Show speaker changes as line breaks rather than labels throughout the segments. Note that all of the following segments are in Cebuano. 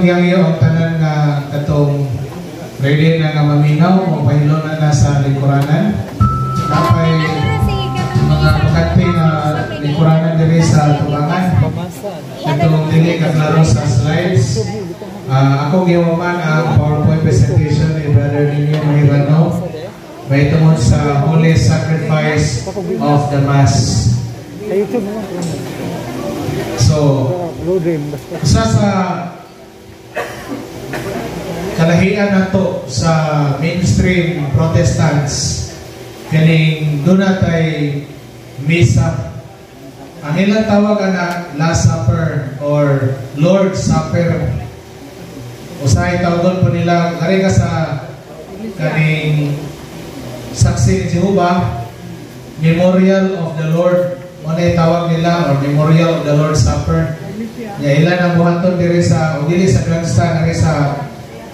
Atong gihangyo ang tanan nga katong ready na nga maminaw, mapahilo na na sa lingkuranan. Napay mga bakante nga lingkuranan diri sa tubangan. Itong dili ka klaro sa slides. Ako gihuman ang PowerPoint presentation ni Brother Nino Mahirano. May tungod sa Holy Sacrifice of the Mass.
Sa YouTube naman.
So,
Loading. Basta.
Usa sa kalahian nato sa mainstream Protestants kaning duna tay misa. Ang ilang tawag ana, Last Supper or Lord's Supper. Usahay tawagon po nila kari ka sa kaning Saksi ni Jehovah, Memorial of the Lord mo na tawag nila, or Memorial of the Lord's Supper. Nya ilan ang buhaton diri sa o dili sa grandstand, diri sa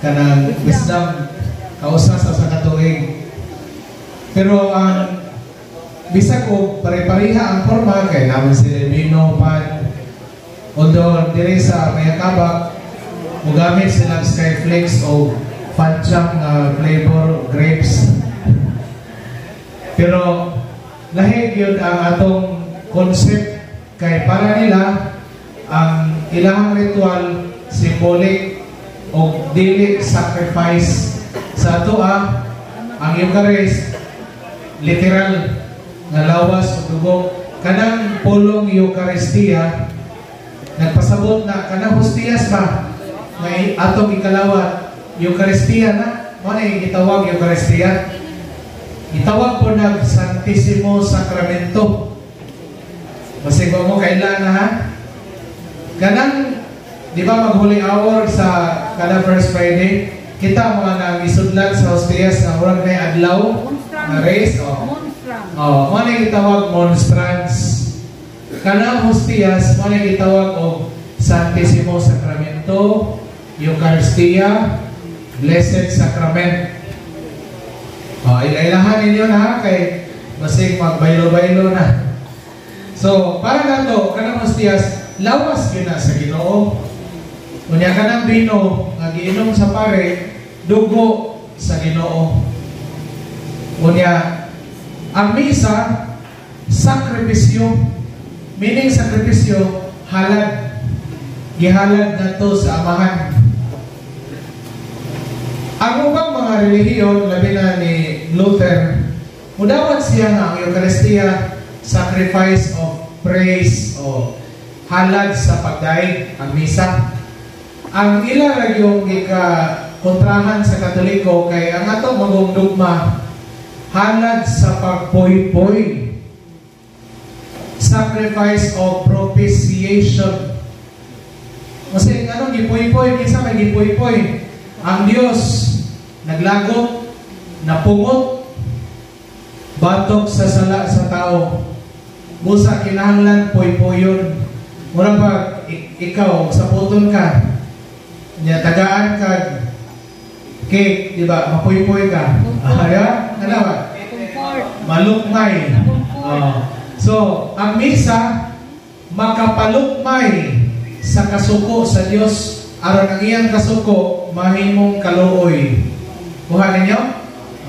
kanang Wisdom kausa sa katuig. Pero ang bisag og pare-pareha ang forma kay naman sila bino pan. Although diri sa Mayakabak mogamit sila Skyflakes o Fanchang nga flavor grapes. Pero lahi gyud ang atong concept kay para nila ang ilahang ritual symbolic o dili sacrifice. Sa atoa, ang Eucharist literal nga lawas ug dugo. Kanang pulong Eucharistia nagpasabot na kanang hostiyas ba nga atong ikalawat, Eucharistia na mo na gitawag Eucharistia. Gitawag po nag Santissimo Sacramento. Basig mo kailan na ha. Kanang di ba mag Holy Hour sa kada first Friday, kita mga nang isudlan sa hostiyas na murag na adlaw na race, oh. Oh, mo na gitawag monstrance. Kanang hostiyas mo na gitawag og Santissimo Sacramento, Eucharistia, Blessed Sacrament. Oh, ilailahan ninyo na ha kay basig magbaylo-baylo na. So, para nato kanang hostiyas lawas gyud na sa Ginoo. Unya kanang bino nga giinom sa pare, dugo sa Ginoo. Unya ang misa sakripisyo, meaning sakripisyo, halad. Gihalad nato sa Amahan. Ang ubang mga relihiyon, labi na ni Luther, mudawat siya nga ang Eucharistia sacrifice of praise o halad sa pagdaig ang misa. Ang ila ra yung gika kontrahan sa Katoliko kay ang ato magong dogma halad sa pagpoypoy, sacrifice of propitiation. Kasi anong gipoypoy? Kinsa may gipoypoy? Ang Dios naglagot, napungot batok sa sala sa tao. Busa kinahanglan poypoyon. Mura pa ikaw saputon ka. Nya tagaan ka cake, di ba? Mapoypoy ka. Ah, ya? Ano ba? Malukmay. Oh. So, ang misa makapalukmay sa kasuko sa Dios aron ang iyang kasuko mahimong kaluoy. Kuha ninyo?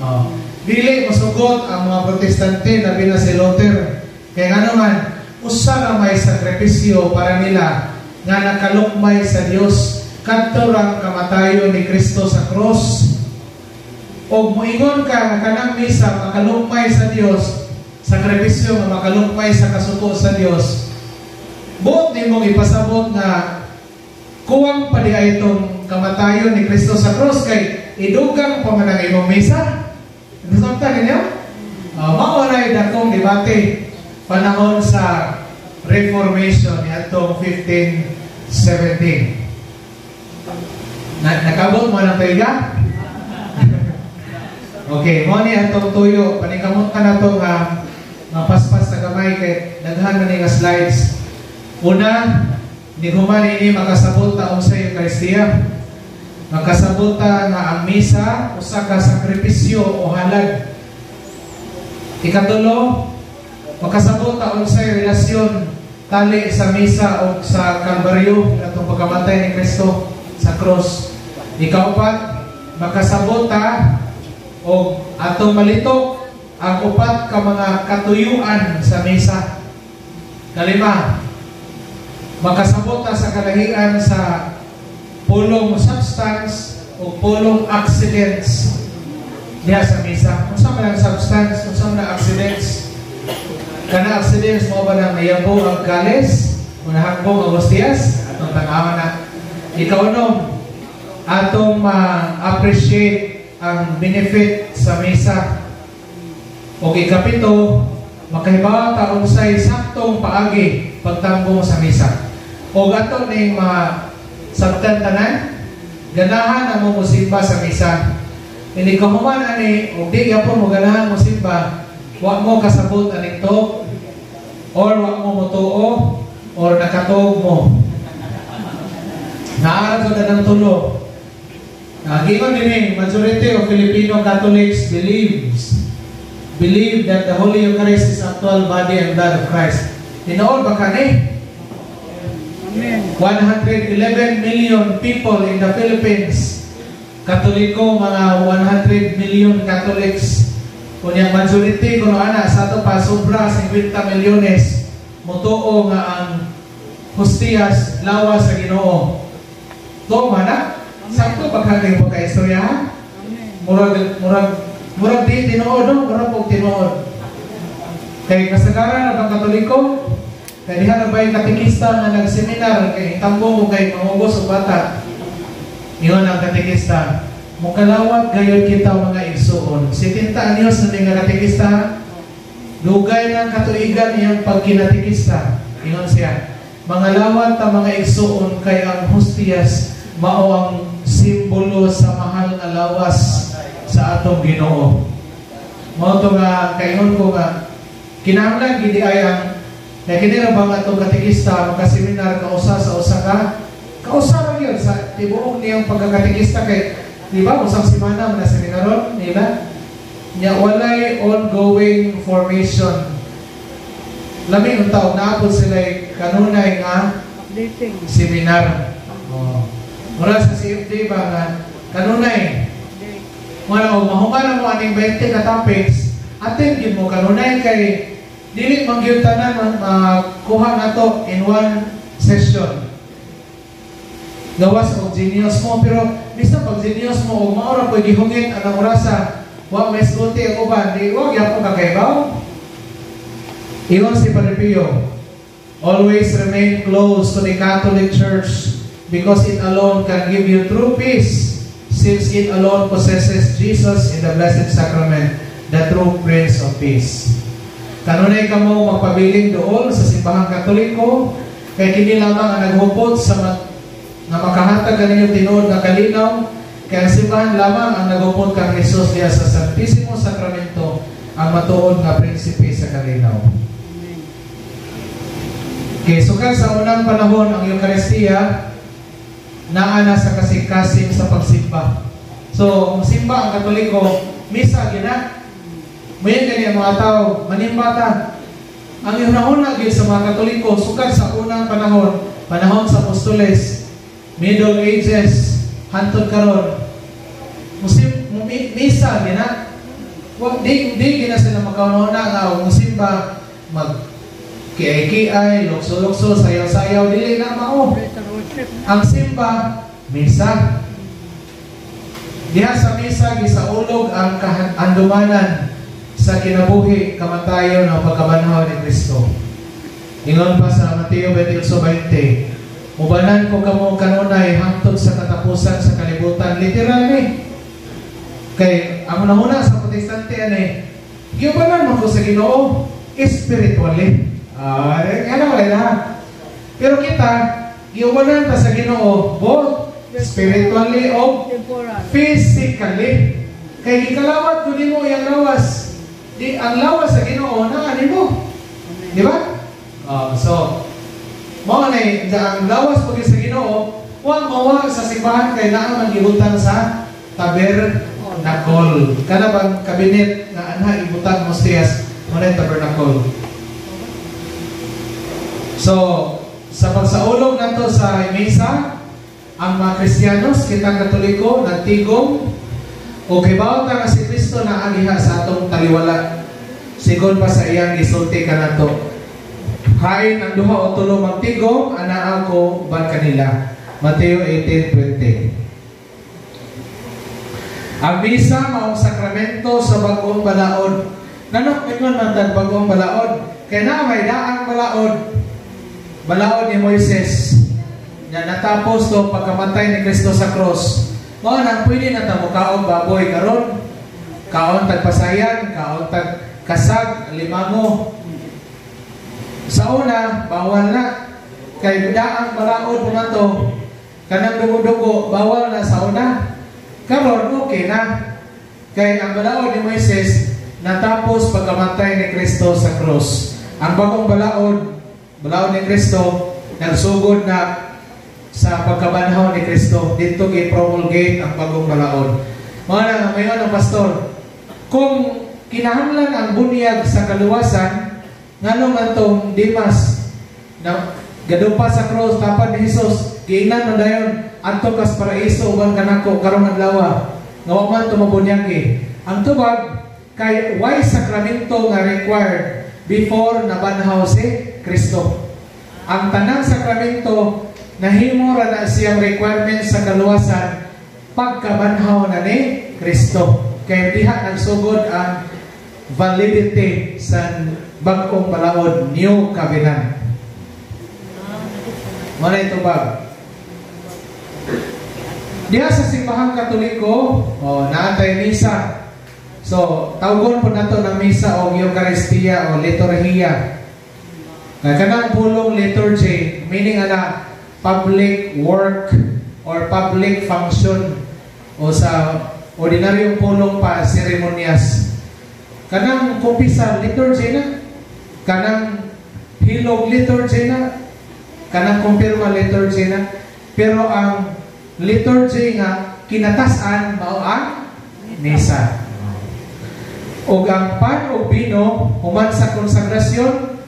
Oh. Dili mosugot ang mga Protestante, labi na si Luther. Kaya nga naman, usa ra may sakripisyo para nila nga nakalukmay sa Dios, kadto rang kamatayon ni Kristo sa cross. Og moingon ka nga kanang misa makalukmay sa Dios, sakripisyo nga makalukmay sa kasuko sa Dios, buot nimong ipasabot nga kuwang pa di ay itong kamatayon ni Kristo sa cross kay idugang pa man ang imong misa. Nasabtan ninyo? Mao na dakong debate panahon sa Reformation niadtong 1517. Na, nakabot mo ng tuiga? Okay, mo ni atong tuyo. Paningkamot ka na to nga mapaspas sa gamay kay daghan man ni nga slides. Una, ni human ini makasabot ta unsa Eucharistia. Makasabot ta nga ang misa usa ka sakripisyo o halad. Ikatulo, makasabot ta unsay relasyon tali sa misa o sa Kalbaryo atong pagkamatay ni Kristo. Sa cross. Ikaupat, makasabot ta og atong malitok ang upat ka mga katuyuan sa misa. Kalima, makasabot ta sa kalahian sa pulong substance o pulong accidents diha sa misa. Unsa man ang substance, unsa man ang accidents? Kana accidents mao ba nang nayabo ang kalis, o nahagbong ang hostiyas? Atong tan-awan na. Ikaunom, atong ma-appreciate ang benefit sa misa. O ikapito, makahibaw ta unsay saktong paagi pagtambong sa misa. O ato ning ma sabtan tanan, ganahan ang mo mosimba sa misa. Ini kahuman ani og di gyapon mo ganahan mo simba, wa mo kasabot aning talk or wa mo motuo or nakatuog mo. Naa ra ng tulo. Giingon dinhi, majority of Filipino Catholics believe that the Holy Eucharist is actual body and blood of Christ. Tinuod ba kani?
Amen.
111 million people in the Philippines. Katoliko, mga 100 million Catholics. Kunya majority kuno ana sa ato pa sobra 50 milyones motuo nga ang hostiyas lawas sa Ginoo. Tuo man na? Sakto ba kani pagka-istorya, ha?
Amen.
Murag di tinuod, no? Murag og tinuod. Kay kasagaran na bang Katoliko? Kay diha na ba'y katekista nga nagseminar kay tambong mo kay mangugos og bata. Ingon ang katekista, "Mukalawat gayud kita, mga igsuon." 70 anyos na nga katekista, dugay ng katuigan iyang pagkinatekista. Ingon siya, "Mangalawat ta, mga igsuon, kay ang hostiyas mao ang simbolo sa mahal nga lawas sa atong Ginoo." Mao to nga kaingon ko nga kinahanglan gid ay ang kay kini ra bang atong katekista makaseminar kausa sa usa ka kausa ra gyud sa tibuok niyang pagkakatekista, kay di ba usang semana man na seminaron nila nya, walay ongoing formation. Lami unta og naa pod sila kanunay nga
Updating.
Seminar. Oh. Mura sa CFD ba nga kanunay
Update.
wala og mahuman mo aning 20 ka topics, attend gyud mo kanunay kay dili man gyud tanan makuha nato in one session. Gawas og genius mo, pero bisan pag genius mo og mao ra po'y gihungit anang orasa, wa may sulti ang uban, di wa gyapon ka kaibaw. Ingon si Padre Pio, "Always remain close to the Catholic Church because it alone can give you true peace, since it alone possesses Jesus in the Blessed Sacrament, the true Prince of Peace." Kanunay kamo magpabiling duol sa simbahang Katoliko kay kini lamang ang naghupot sa nga makahatag kaninyo tinuod nga kalinaw, kay ang simbahan lamang ang naghupot kang Jesus diha sa Santisimo Sacramento, ang matuod nga prinsipe sa kalinaw.
Amen.
Okay, sukad sa unang panahon, ang Eucharistia naa na sa kasing-kasing sa pagsimba. So, ang simba ang Katoliko, misa gina. Mayan gani ang mga tao, manimba ta. Ang ihunahuna gyud sa mga Katoliko sukad sa unang panahon, panahon sa apostoles, Middle Ages, hantod karon. Musim misa gina. Wa di gina sila makaunahuna nga ang musimba mag kiay-kiay, lukso-lukso, sayaw-sayaw, dili na mao.
Better worship.
Ang simba, misa. Diha sa misa, gisaulog ang kahandumanan sa kinabuhi, kamatayon o pagkabanhaw ni Kristo. Ingon pa sa Mateo 28:20, "Ubanan ko kamo kanunay hangtod sa katapusan sa kalibutan." Literal ni. Kay ang unahuna sa Protestante ani, giubanan mo ko sa Ginoo spiritually. Ah, ano wala na. Pero kita, giubanan ta sa Ginoo both spiritually o
Temporal.
Physically. Kay gikalawat ko nimo iyang lawas. Di ang lawas sa Ginoo naa nimo.
Amen.
Di ba? Oh, so mao na ang lawas po sa Ginoo, wa mawa sa simbahan kay naa man gibutang sa tabernacle. Kana bang kabinet nga anha ibutang hostiyas, mao na yung tabernacle. So, sa pagsaulog nato sa misa, Ang mga Kristiyanos, kitang Katoliko, nagtigom o kibaw ta nga si Kristo na diha sa atong taliwala. Sigon pa sa iyang gisulti kanato. Hain ang duha o tulo magtigom, anaa ko uban kanila. Mateo 18:20. Ang misa maong sakramento sa bag-ong balaod. Nganong ingon man tag bag-ong balaod? Kay naa may daang balaod. Balaod ni Moises na natapos to pagkamatay ni Kristo sa cross. Mao nang pwede na ta mokaon baboy karon. Kaon tag pasayan, kaon tag kasag, limango. Sa una, bawal na. Kay daang balaod mo na to, kanang dugo-dugo, bawal na sa una. Karon okay na. Kay ang balaod ni Moises natapos pagkamatay ni Kristo sa cross. Ang bagong balaod, balaod ni Kristo, nagsugod na sa pagkabanhaw ni Kristo. Dito gi-promulgate ang bagong balaod. Mao na mayon ang pastor, kung kinahanglan ang bunyag sa kaluwasan, ngano man tong Dimas na gadupa sa cross tapad ni Jesus, giingnan man dayon, "Adto kas paraiso uban kanako karong adlaw," nga wa man tumabunyag? Ang tubag kay way sakramento nga required before nabanhaw si Kristo. Ang tanang sakramento, nahimo ra na siyang requirement sa kaluwasan pagkabanhaw na ni Kristo. Kay diha nagsugod ang validity sa bag-ong balaod, New Covenant. Mao na tubag. Diha sa Simbahang Katoliko, oh, naatay misa. So, tawgon po nato ng misa o Eucharistia o liturhiya. Na kanang pulong liturgy, meaning ana public work or public function o sa ordinaryong pulong pa, seremonyas. Kanang kumpisal, liturgy na. Kanang hilog, liturgy na. Kanang kumpirma, liturgy na. Pero ang liturgy nga kinatasan mao ang misa. Og ang pan ug bino, human sa konsagrasyon,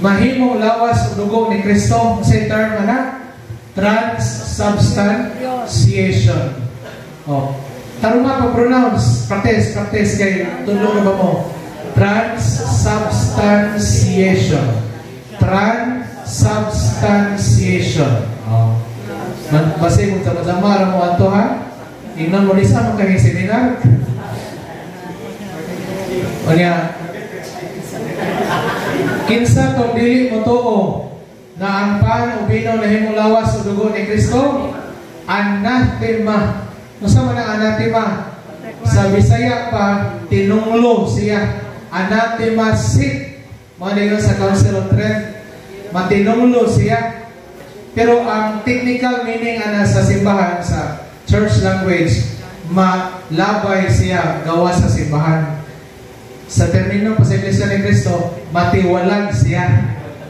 mahimong lawas ug dugo ni Kristo. Sa term ana, transubstantiation. Oh. Tarunga pa pronounce, practice, practice kay tudlo na ba mo? Transubstantiation. Transubstantiation. Oh. Basi mo tama-tama ra mo ato ha. Ingnan mo lisa mo kay seminar. Unya, kinsa tong dili mo tuo na ang pan o bino nahimong lawas o dugo ni Kristo? Anathema. Unsa man ang anathema? Sa Bisaya pa, tinunglo siya. Anathema sit. Mao na sa Council of Trent. Matinunglo siya. Pero ang technical meaning ana sa simbahan, sa church language, malabay siya gawa sa simbahan. Sa termino pa sa Iglesia ni Cristo, matiwalag siya.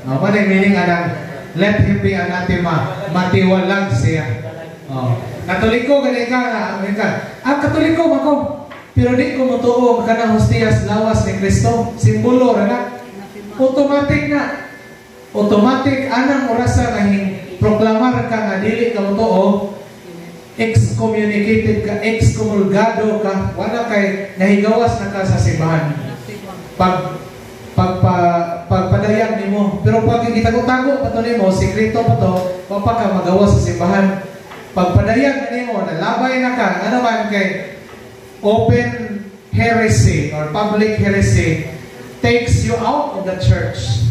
Oh, mao meaning anang let him be anathema, matiwalag siya. Oh. Katoliko gani ka nga, ka. Ah, Katoliko man ko. Pero di ko motuo kanang hostiyas lawas ni Kristo, simbolo ra na. Automatic na. Automatic anang orasa nga hing proklamar ka nga dili ka motuo, excommunicated ka, excomulgado ka, wala kay nahigawas na ka sa simbahan. Pag pagpa pagpadayag nimo, pero pag gitago-tago pa to nimo, sekreto pa to, wa pa ka magawas sa simbahan. Pagpadayag na nimo, nalabay na ka, ano man kay open heresy or public heresy takes you out of the church.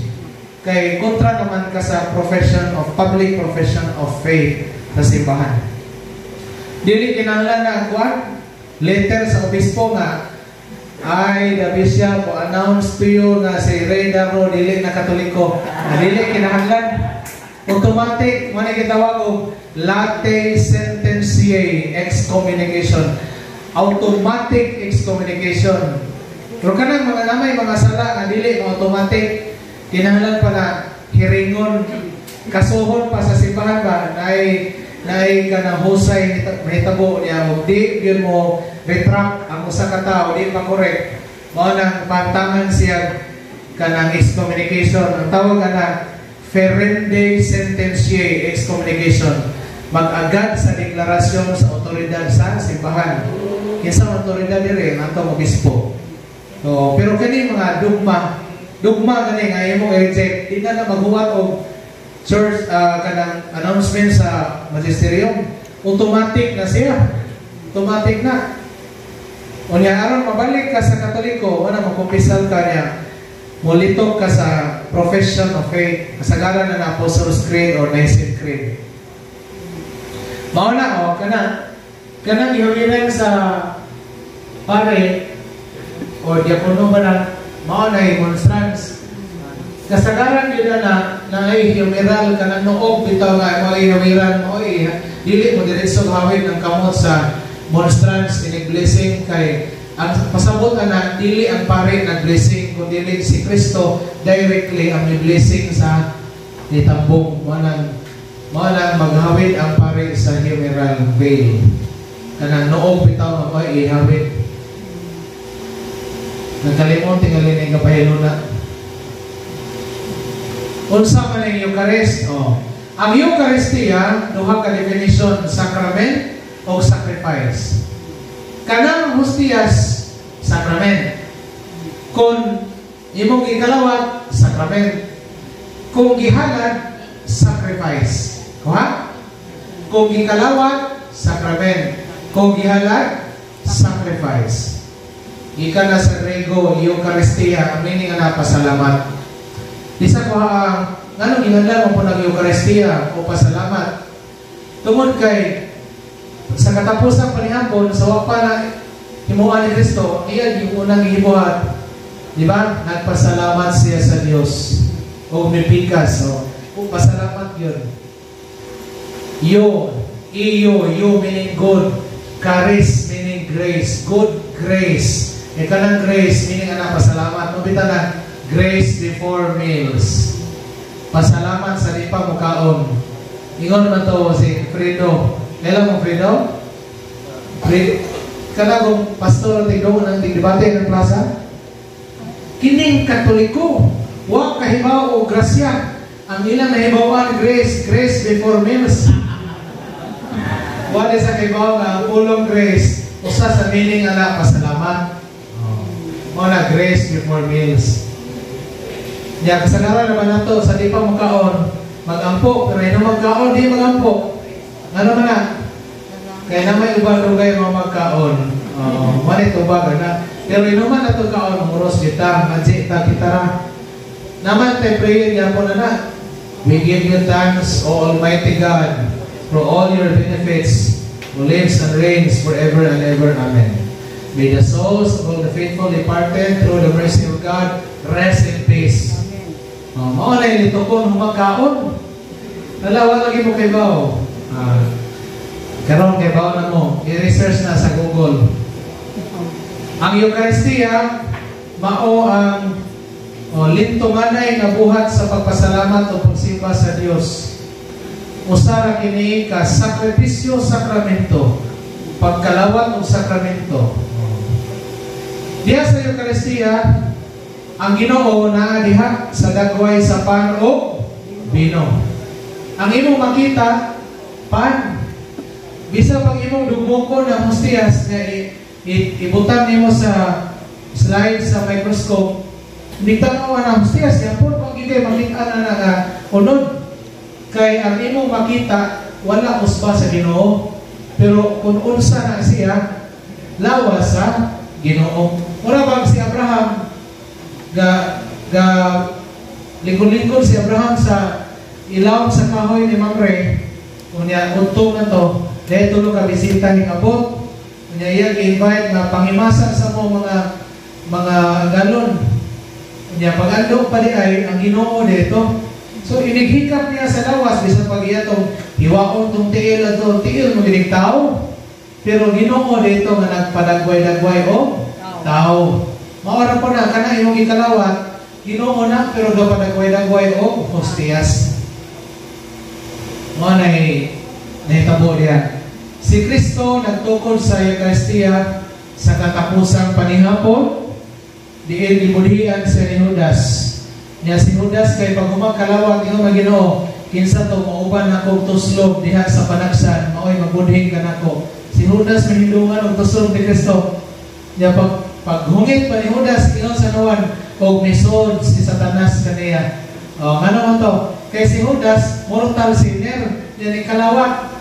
Kay kontra naman ka sa profession of public profession of faith sa simbahan. Dili kinahanglan na ang kuan letter sa obispo nga, "I, the bishop, announce to you nga si Ray Daro dili na Katoliko." Na dili kinahanglan. Automatic man gitawag og latae sententiae excommunication. Automatic excommunication. Pero kanang mga namay mga sala nga dili mo automatic, kinahanglan pa na hiringon, kasuhon pa sa simbahan ba, naay naay kanang husay mahitabo niya og di gyud mo retract ang usa ka tawo, di pa correct, mao nang pantangan siya kanang excommunication. Ang tawag ana, ferendae sententiae excommunication. Mag-agad sa deklarasyon sa otoridad sa simbahan. Kinsa ang otoridad diri? Ang atong obispo. So, pero kani mga dogma, dogma gani nga imong i-reject, di na na maghuwat og church kanang announcement sa magisterium. Automatic na siya. Automatic na. Unya aron mabalik ka sa Katoliko, wala, magkumpisal ka niya. Mulitok ka sa profession of faith, kasagaran na na Apostles' Creed or Nicene Creed. Mao na oh, kana kanang gihawiran sa pare o diakono ba na mao na yung monstrance. Kasagaran yun na na naay humeral, kanang noog bitaw nga mo ay hawiran mo ay dili mo diretso hawid ng kamot sa monstrance inig blessing, kay ang pasabot ana, dili ang pare nag-blessing kundi si Kristo directly ang may blessing sa nitambong. Mo nang maghawid ang pare sa humeral veil, kanang noog bitaw nga mo ay ihawid. Nagkalimot tingali ni kapahiluna. Unsa man ang Eucharist? Oh. Ang Eucharistia, duha ka definition, sacrament o sacrifice. Kanang hostiyas, sacrament. Kung imong gikalawat, sacrament. Kung gihalad, sacrifice. Kuha? Kung gikalawat, sacrament. Kung gihalad, sacrifice. Gikan na sa Grego, Eucharistia, ang meaning nga pasalamat. Di sa kuha ang nganong gihalad mo po ng Eucharistia o pasalamat. Tungod kay sa katapusang panihapon, sa wa pa na himuan ni Kristo, iya yung unang gihibuhat. Di ba? Nagpasalamat siya sa Dios. O mipikas. So, pasalamat yun. Yo, iyo, yo meaning good. Charis meaning grace. Good grace. E kanang grace meaning ana pasalamat. Mabita na grace before meals. Pasalamat sa di pa mukaon. Ingon man to si Fredo. Kailan mo Fredo? Fredo. Kana kung pastor tigdo ng debate ng plaza. Kining Katoliko, wa kahibaw og grasya. Ang ilang nahibawan, grace, grace before meals. Wala sa kahibaw nga ang pulong grace usa sa meaning ana pasalamat. Oh. Mao na grace before meals. Ya, kasagaran naman nato sa di pa mukaon, magampo, pero ino magkaon, di magampo. Ano man na? Kaya na may uban dugay mo magkaon. Oh, wala tubag na. Pero inuman na to kaon, muros kita, madji ta kita ra. Naman tay prayer gyapon na na. We give you thanks, O Almighty God, for all your benefits, who lives and reigns forever and ever. Amen. May the souls of all the faithful departed, through the mercy of God, rest in peace.
Amen.
Oh, mao na yung litukon humagkaon. Dalawa lagi mo kay bao. Ah, karon kay bao na mo. I-research na sa Google. Ang Eucharistia mao ang, oh, lintunganay nga buhat sa pagpasalamat o pagsimba sa Dios. Usa ra kini ka sakripisyo sakramento, pagkalawat og sakramento. Diha sa Eucharistia, ang Ginoo naa diha sa dagway sa pan o bino. Ang imong makita, pan. Bisa pag imong dugmoko na hostiyas nga ibutang nimo sa slide sa microscope, hindi tanaw na hostiyas, yan po pag hindi makita na na nga unod. Kay ang imong makita, wala usba sa Ginoo. Pero kung unsa na siya, lawas sa Ginoo. Mura bang si Abraham, ga ga lingkod-lingkod si Abraham sa ilawom sa kahoy ni Mamre, unya udtong na to, dahil tulo ka bisita hingabot, unya iya gi-invite nga pangimasa sa mo mga mga galon. Unya pag-ando pa di ay ang Ginoo dito. So inighikap niya sa lawas bisan pag iya tong hiwaon tong tiil ato, tiil mo ginig tao. Pero Ginoo dito nga nagpadagway-dagway o tao. Mao ra po na kana imong gikalawat, Ginoo na pero gapadagway-dagway o hostiyas. Mao na nahitabo diha. Si Kristo nagtukod sa Eucharistia sa katapusang panihapon, diin gibudhian siya ni Judas. Niya si Judas kay pag human kalawat ingon man Ginoo, Kinsa to mauban akong tuslob diha sa panagsan, maoy mabudhing kanako. Si Judas mahindungan og tuslob ni Kristo. Nya pag paghungit pa ni Judas, ingon San Juan, og nisod si Satanas kaniya. O, ngano man to? Kay si Judas, mortal sinner, nya ni kalawat.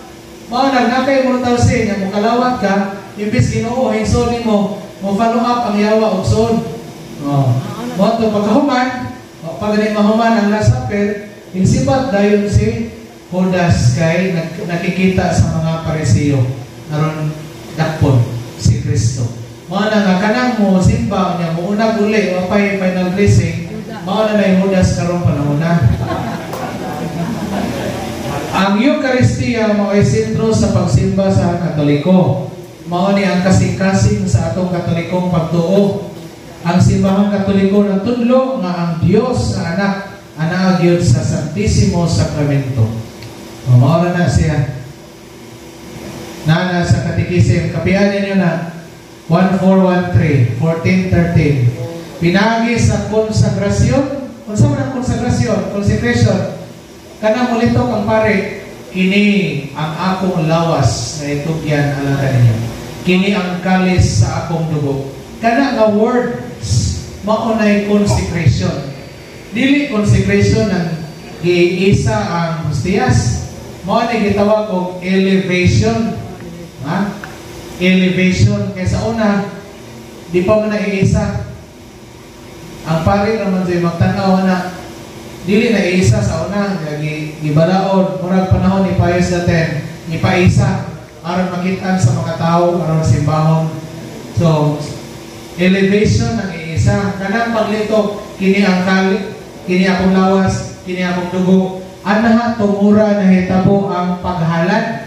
Mao na nga kay mortal sin, nya mokalawat ka, imbis Ginoo hinsod nimo, mo follow up ang yawa og sod. Oh. Mao to pagkahuman, o, pag gani mahuman ang Last Supper, insibat dayon si Judas kay nakikita sa mga Parisiyo aron dakpon si Kristo. Mao na nga kanang mo simba niya mo una uli wa pay final blessing, mao na nay Judas karong panahon na. Ang Eucharistia mao ay sentro sa pagsimba sa Katoliko. Mao ni ang kasing-kasing sa atong Katolikong pagtuo. Ang Simbahang Katoliko natudlo nga ang Dios sa Anak anaa gyud sa Santisimo Sacramento. O, mao na na siya. Nana sa Catechism, kapian ninyo na 1413, 1413. Pinagi sa konsagrasyon. Unsa man ang konsagrasyon? Consecration. Kanang mulitok ang pare, "Kini ang akong lawas na itugyan alang kaninyo. Kini ang kalis sa akong dugo." Kana nga words mao nay consecration. Dili consecration ang giisa ang hostiyas. Mao nay gitawag og elevation. Ha? Elevation kay sa una di pa man naiisa. Ang pare naman siya magtan-aw na dili na iisa sa una, lagi gibalaod murag panahon ni Pius X, ipaisa aron makitaan sa mga tao aron simbahon. So elevation ang iisa. Kanang paglitok, "Kini ang kali, kini akong lawas, kini akong dugo," anaha tumura nahitabo ang paghalad.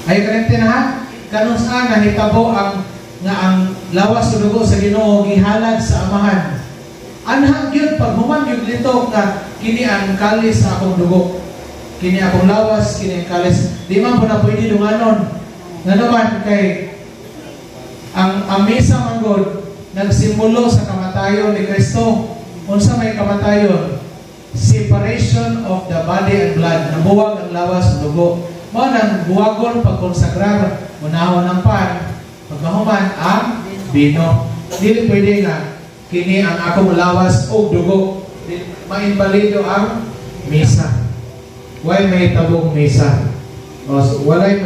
Ay kanang ha, kanus-a nahitabo ang nga ang lawas ug dugo sa Ginoo gihalad sa Amahan. Anha gyud pag human gyud litok nga, "Kini ang kalis sa akong dugo. Kini akong lawas, kini ang kalis." Di man po na pwede dunganon. Nga naman kay ang misa man gud nagsimulo sa kamatayon ni Kristo. Unsa may kamatayon? Separation of the body and blood. Nabuwag ang lawas ug dugo. Mao nang buwagon pagkonsagrar, unahon ang pan, pagkahuman ang bino. Dili pwede nga "Kini ang akong lawas ug dugo." Mainbalido ang misa. Why mahitabong misa? O, so, walay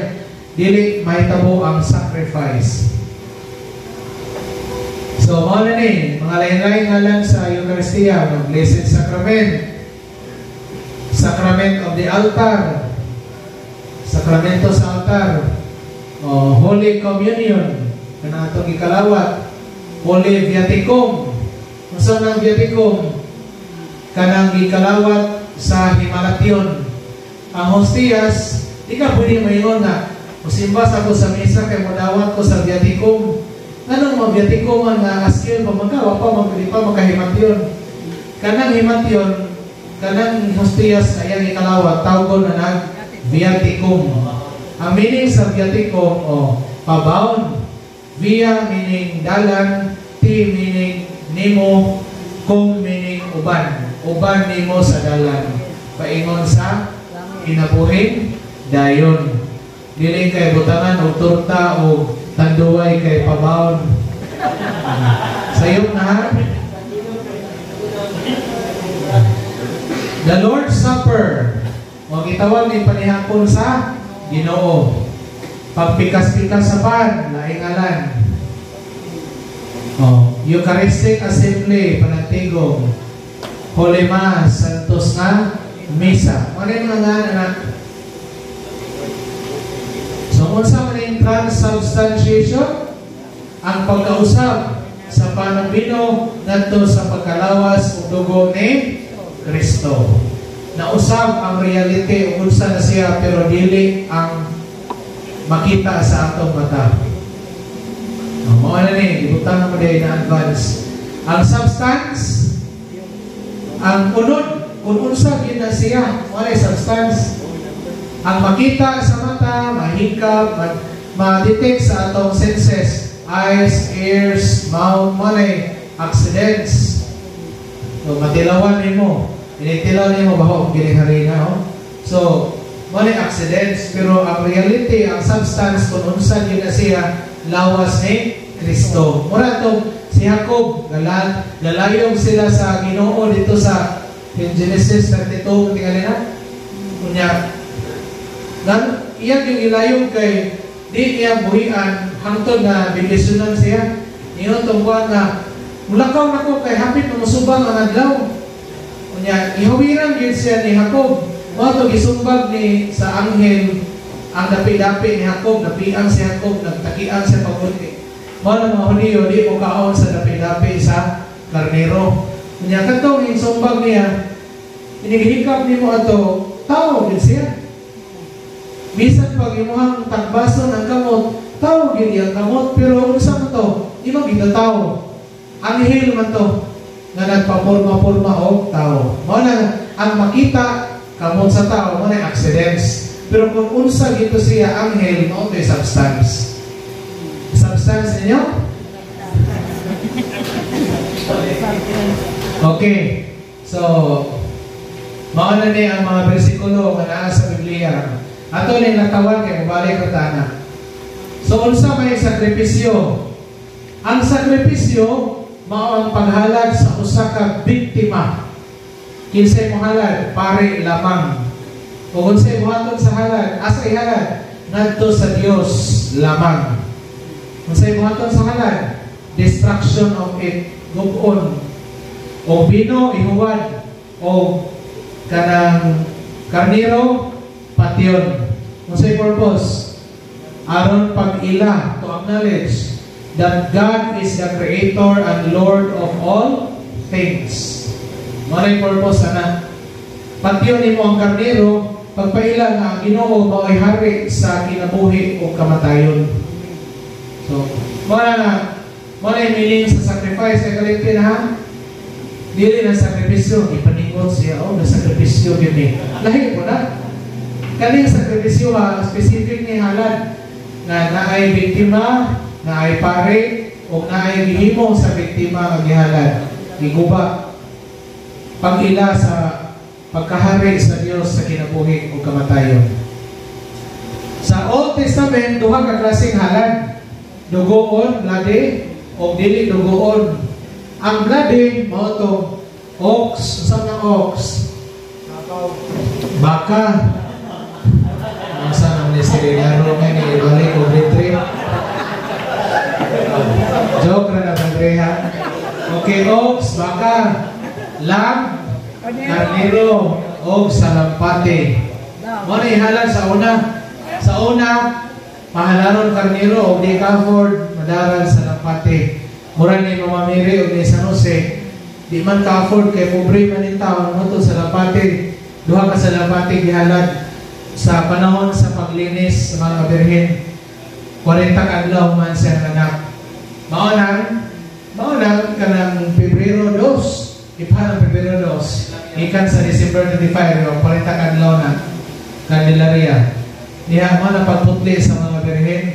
dili mahitabo ang sacrifice. So, mao na ni, mga lain-lain ngalan sa Eucharistia, mga Blessed Sacrament, Sacrament of the Altar, Sakramento sa altar, o, Holy Communion, kana atong gikalawat, Holy Viaticum. Unsa nang Viaticum? Kanang gikalawat sa Himalation. Ang hostiyas, di ka pwede maingon nga, "Musimba sa ko sa misa kay modawat ko sa Viaticum." Nganong mo Viaticum man nga askil pa man ka, wa pa man di pa makahimatyon? Kanang himatyon, kanang hostiyas na iyang ikalawat, tawgon na nag Viaticum. Ang meaning sa Viaticum, o, pabaon. Via meaning dalan, T meaning nimo, cum meaning uban. Uban nimo sa dalan. Paingon sa kinabuhing dayon. Dili kay butangan og torta o tanduay kay pabaon. Sayop na ha? The Lord's Supper. O gitawag ni panihapon sa Ginoo. Pagpikas-pikas sa pan, laing ngalan. O, Eucharistic Assembly, panagtigom. Holy Mass, Santos nga Misa. Ano yung mga nga, anak? So, unsa man yung transubstantiation? Ang pagkausab sa panabino ngadto sa pagkalawas ug dugo ni Kristo. Nausab ang reality ug unsa na siya pero dili ang makita sa atong mata. O, mao na ni, gibutang mo dahil na advance. Ang substance, ang unod, kung unsa gyud na siya, wala substance. Ang makita sa mata, mahikap, ma-detect sa atong senses, eyes, ears, mouth, mao na accidents. So, matilawan nimo. Initilaw nimo, baho ang giling harina, oh. So, mao ni accidents, pero ang reality, ang substance kung unsa gyud na siya, lawas ni Kristo. Mura tong si Jacob, galayog sila sa Ginoo dito sa in Genesis 32, tingali na. Unya, nan iyang yung ilayog kay di niya buhian hangtod na bendisyonan siya. Ingon tong kuan nga mulakaw nako kay hapit na mosubang ang adlaw. Unya, ihawiran gyud siya ni Jacob. Mao to gisumbag ni sa anghel ang dapi-dapi ni Jacob, napiang si Jacob, nagtakiang siya pagulti. Mao na mga Hudiyo, di mo kaon sa dapi-dapi sa karnero. Unya katong isumbag niya, inighikap nimo ato, tao gyud siya. Bisan pag imuhang tagbason ang kamot, tao gyud iyang kamot, pero unsa man to? Imo kita tao. Anghel man to nga nagpaporma-porma og tao. Mao na ang makita kamot sa tao, mao na accidents. Pero kung unsa gito siya anghel, mao to substance. Substance ninyo? Okay. So, mao na ni ang mga bersikulo nga naa sa Biblia. Ato ni latawan kay mobalik ra ta na. So unsa may sakripisyo? Ang sakripisyo mao ang paghalad sa usa ka biktima. Kinsay mohalad? Pare lamang. O unsay buhaton sa halad? Asa ihalad? Ngadto sa Dios lamang. Unsay buhaton sa halad? Destruction of it, gubon. O bino ihuwad, o kanang karniro patyon. Unsay purpose? Aron pag-ila, to acknowledge that God is the creator and Lord of all things. Mao nay purpose ana. Patyon nimo ang karniro, pagpaila nga ang Ginoo mao'y hari sa kinabuhi o kamatayon. So, mao na mao na meaning sa sacrifice kay kalimti na ha. Dili na sakripisyo, ipaningot siya, oh, na sakripisyo gyud ni. Lahi po na. Kaning sakripisyo ha, specific ni halad na naay biktima, naay pare, o naay gihimo sa biktima nga gihalad, giguba. Pag-ila sa pagkahari sa Dios sa kinabuhi o kamatayon. Sa Old Testament, duha ka klaseng halad. Dugoon, bloody, o dili dugoon. Ang bloody, mao tong ox. Saan ang ox? Baka. Asa nang ni si Laro nga ni ibalik og retreat. Joke ra na Padre ha. Okay, ox, baka, lamb, karnero, og salampate. Mao na ihalad sa una. Sa una, mahalaron karnero og di ka-afford, madaran salampate. Mura ni Mama Mary og ni San Jose, di man ka-afford kay pobre man ni taon, mo to salampate. Duha ka salampate gihalad sa panahon sa paglinis sa mga birhen. 40 ka adlaw man siya anak. Mao nang kanang Pebrero 2, ipahan ang Pebrero 2, ikan sa December 25, yung 40 ka adlaw na Candelaria. Diha mo na pagputli sa mga birhen.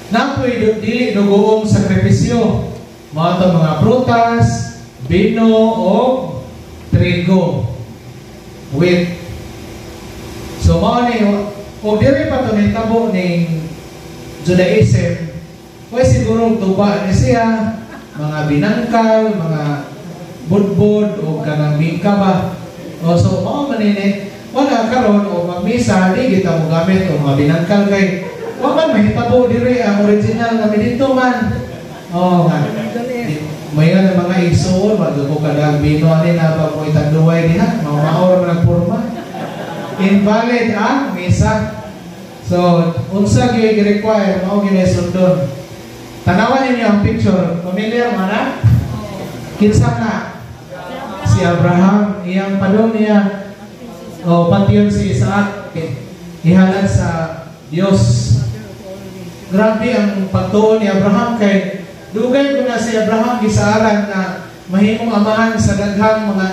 Napoy dili dugoong sakripisyo. Mao to mga prutas, bino o trigo, wheat. So mao ni og diri pa to nahitabo ning Judaism, way siguro tuba ni siya, mga binangkal, mga budbud o kanang bingka ba. O so mao man ini, wala karon o magmisa di kita mo gamit o mga binangkal kay wa man mahitabo diri ang original nga dito man. Oh nga. Mayon ang mga igsuon, magdugo kada bino ani na ba mo itanduway diha, mao ra man ang porma. Invalid ang misa. So, unsa gyud gi-require mao gyud sundon. Tanawan ninyo ang picture, familiar man na? Kinsa na? Si Abraham, iyang padong niya o patyon si Isaac ihalad sa Dios. Grabe ang pagtuo ni Abraham kay dugay ko na si Abraham gisaaran na mahimong amahan sa daghang mga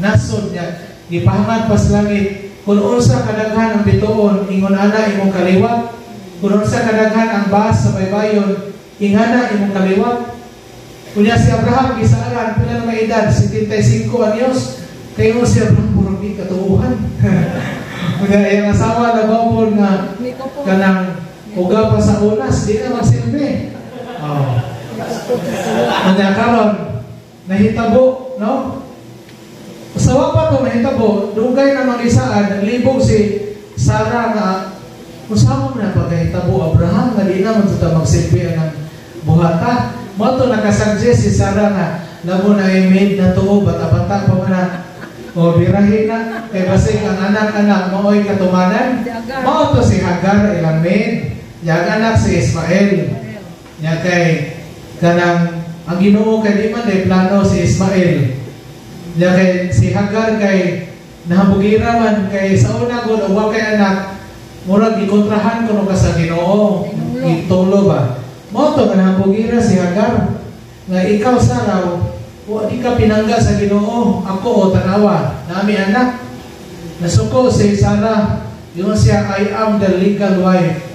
nasod niya. Gipahangad pa sa langit kung unsa kadaghan ang bituon, ingon ana imong kaliwat. Kung unsa kadaghan ang baas sa baybayon, ingana imong kaliwat. Kunya si Abraham gisaaran pila na may edad, 75 anyos. Kayo si Abraham, murag di katuuhan. Mga iyang asawa na po nga kanang uga pa sa unas, di na magsilbi. Oh. Anya karon nahitabo, no? Sa wa pa to mahitabo, dugay na mag-isaan, naglibog si Sarah nga unsa mo na pagkahitabo, Abraham, nga di na man ta magsilbi ang buhata. Mao to nakasuggest si Sarah nga labo na ay maid na tuo, bata-bata pa man na o birahi na kay basig ang anak-anak maoy katumanan. Mao to si Hagar, ilang maid. Yang anak si Ismael. Nya kay kanang ang Ginoo kay di man day plano si Ismael. Nya kay si Hagar kay nahabugira man kay sa una gud wa kay anak, murag gikontrahan kuno ka sa Ginoo. Gitulo ba? Mao to nga nahabugira si Hagar nga ikaw, Sarah, wa di ka pinangga sa Ginoo, ako o tanawa nami anak. Nasuko si Sarah, yun siya, "I am the legal wife."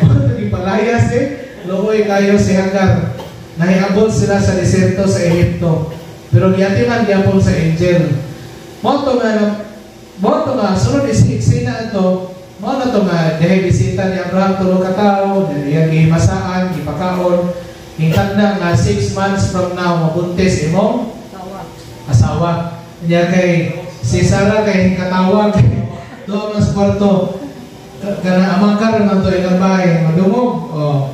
Mao to gipalayas eh. Luoy kayo si Hagar. Nahiabot sila sa diserto sa Ehipto. Pero giatiman gyapon sa angel. Mao to nga sunod isi eksena ito, mao na to nga dahil bisita ni Abraham tulo ka tawo, dahil gihimasaan, gipakaon, hingtagna nga 6 months from now mabuntis imong asawa. Niya kay si Sarah kay katawag doon sa kwarto kana amangkar man to ilang bahay madungog. Oh.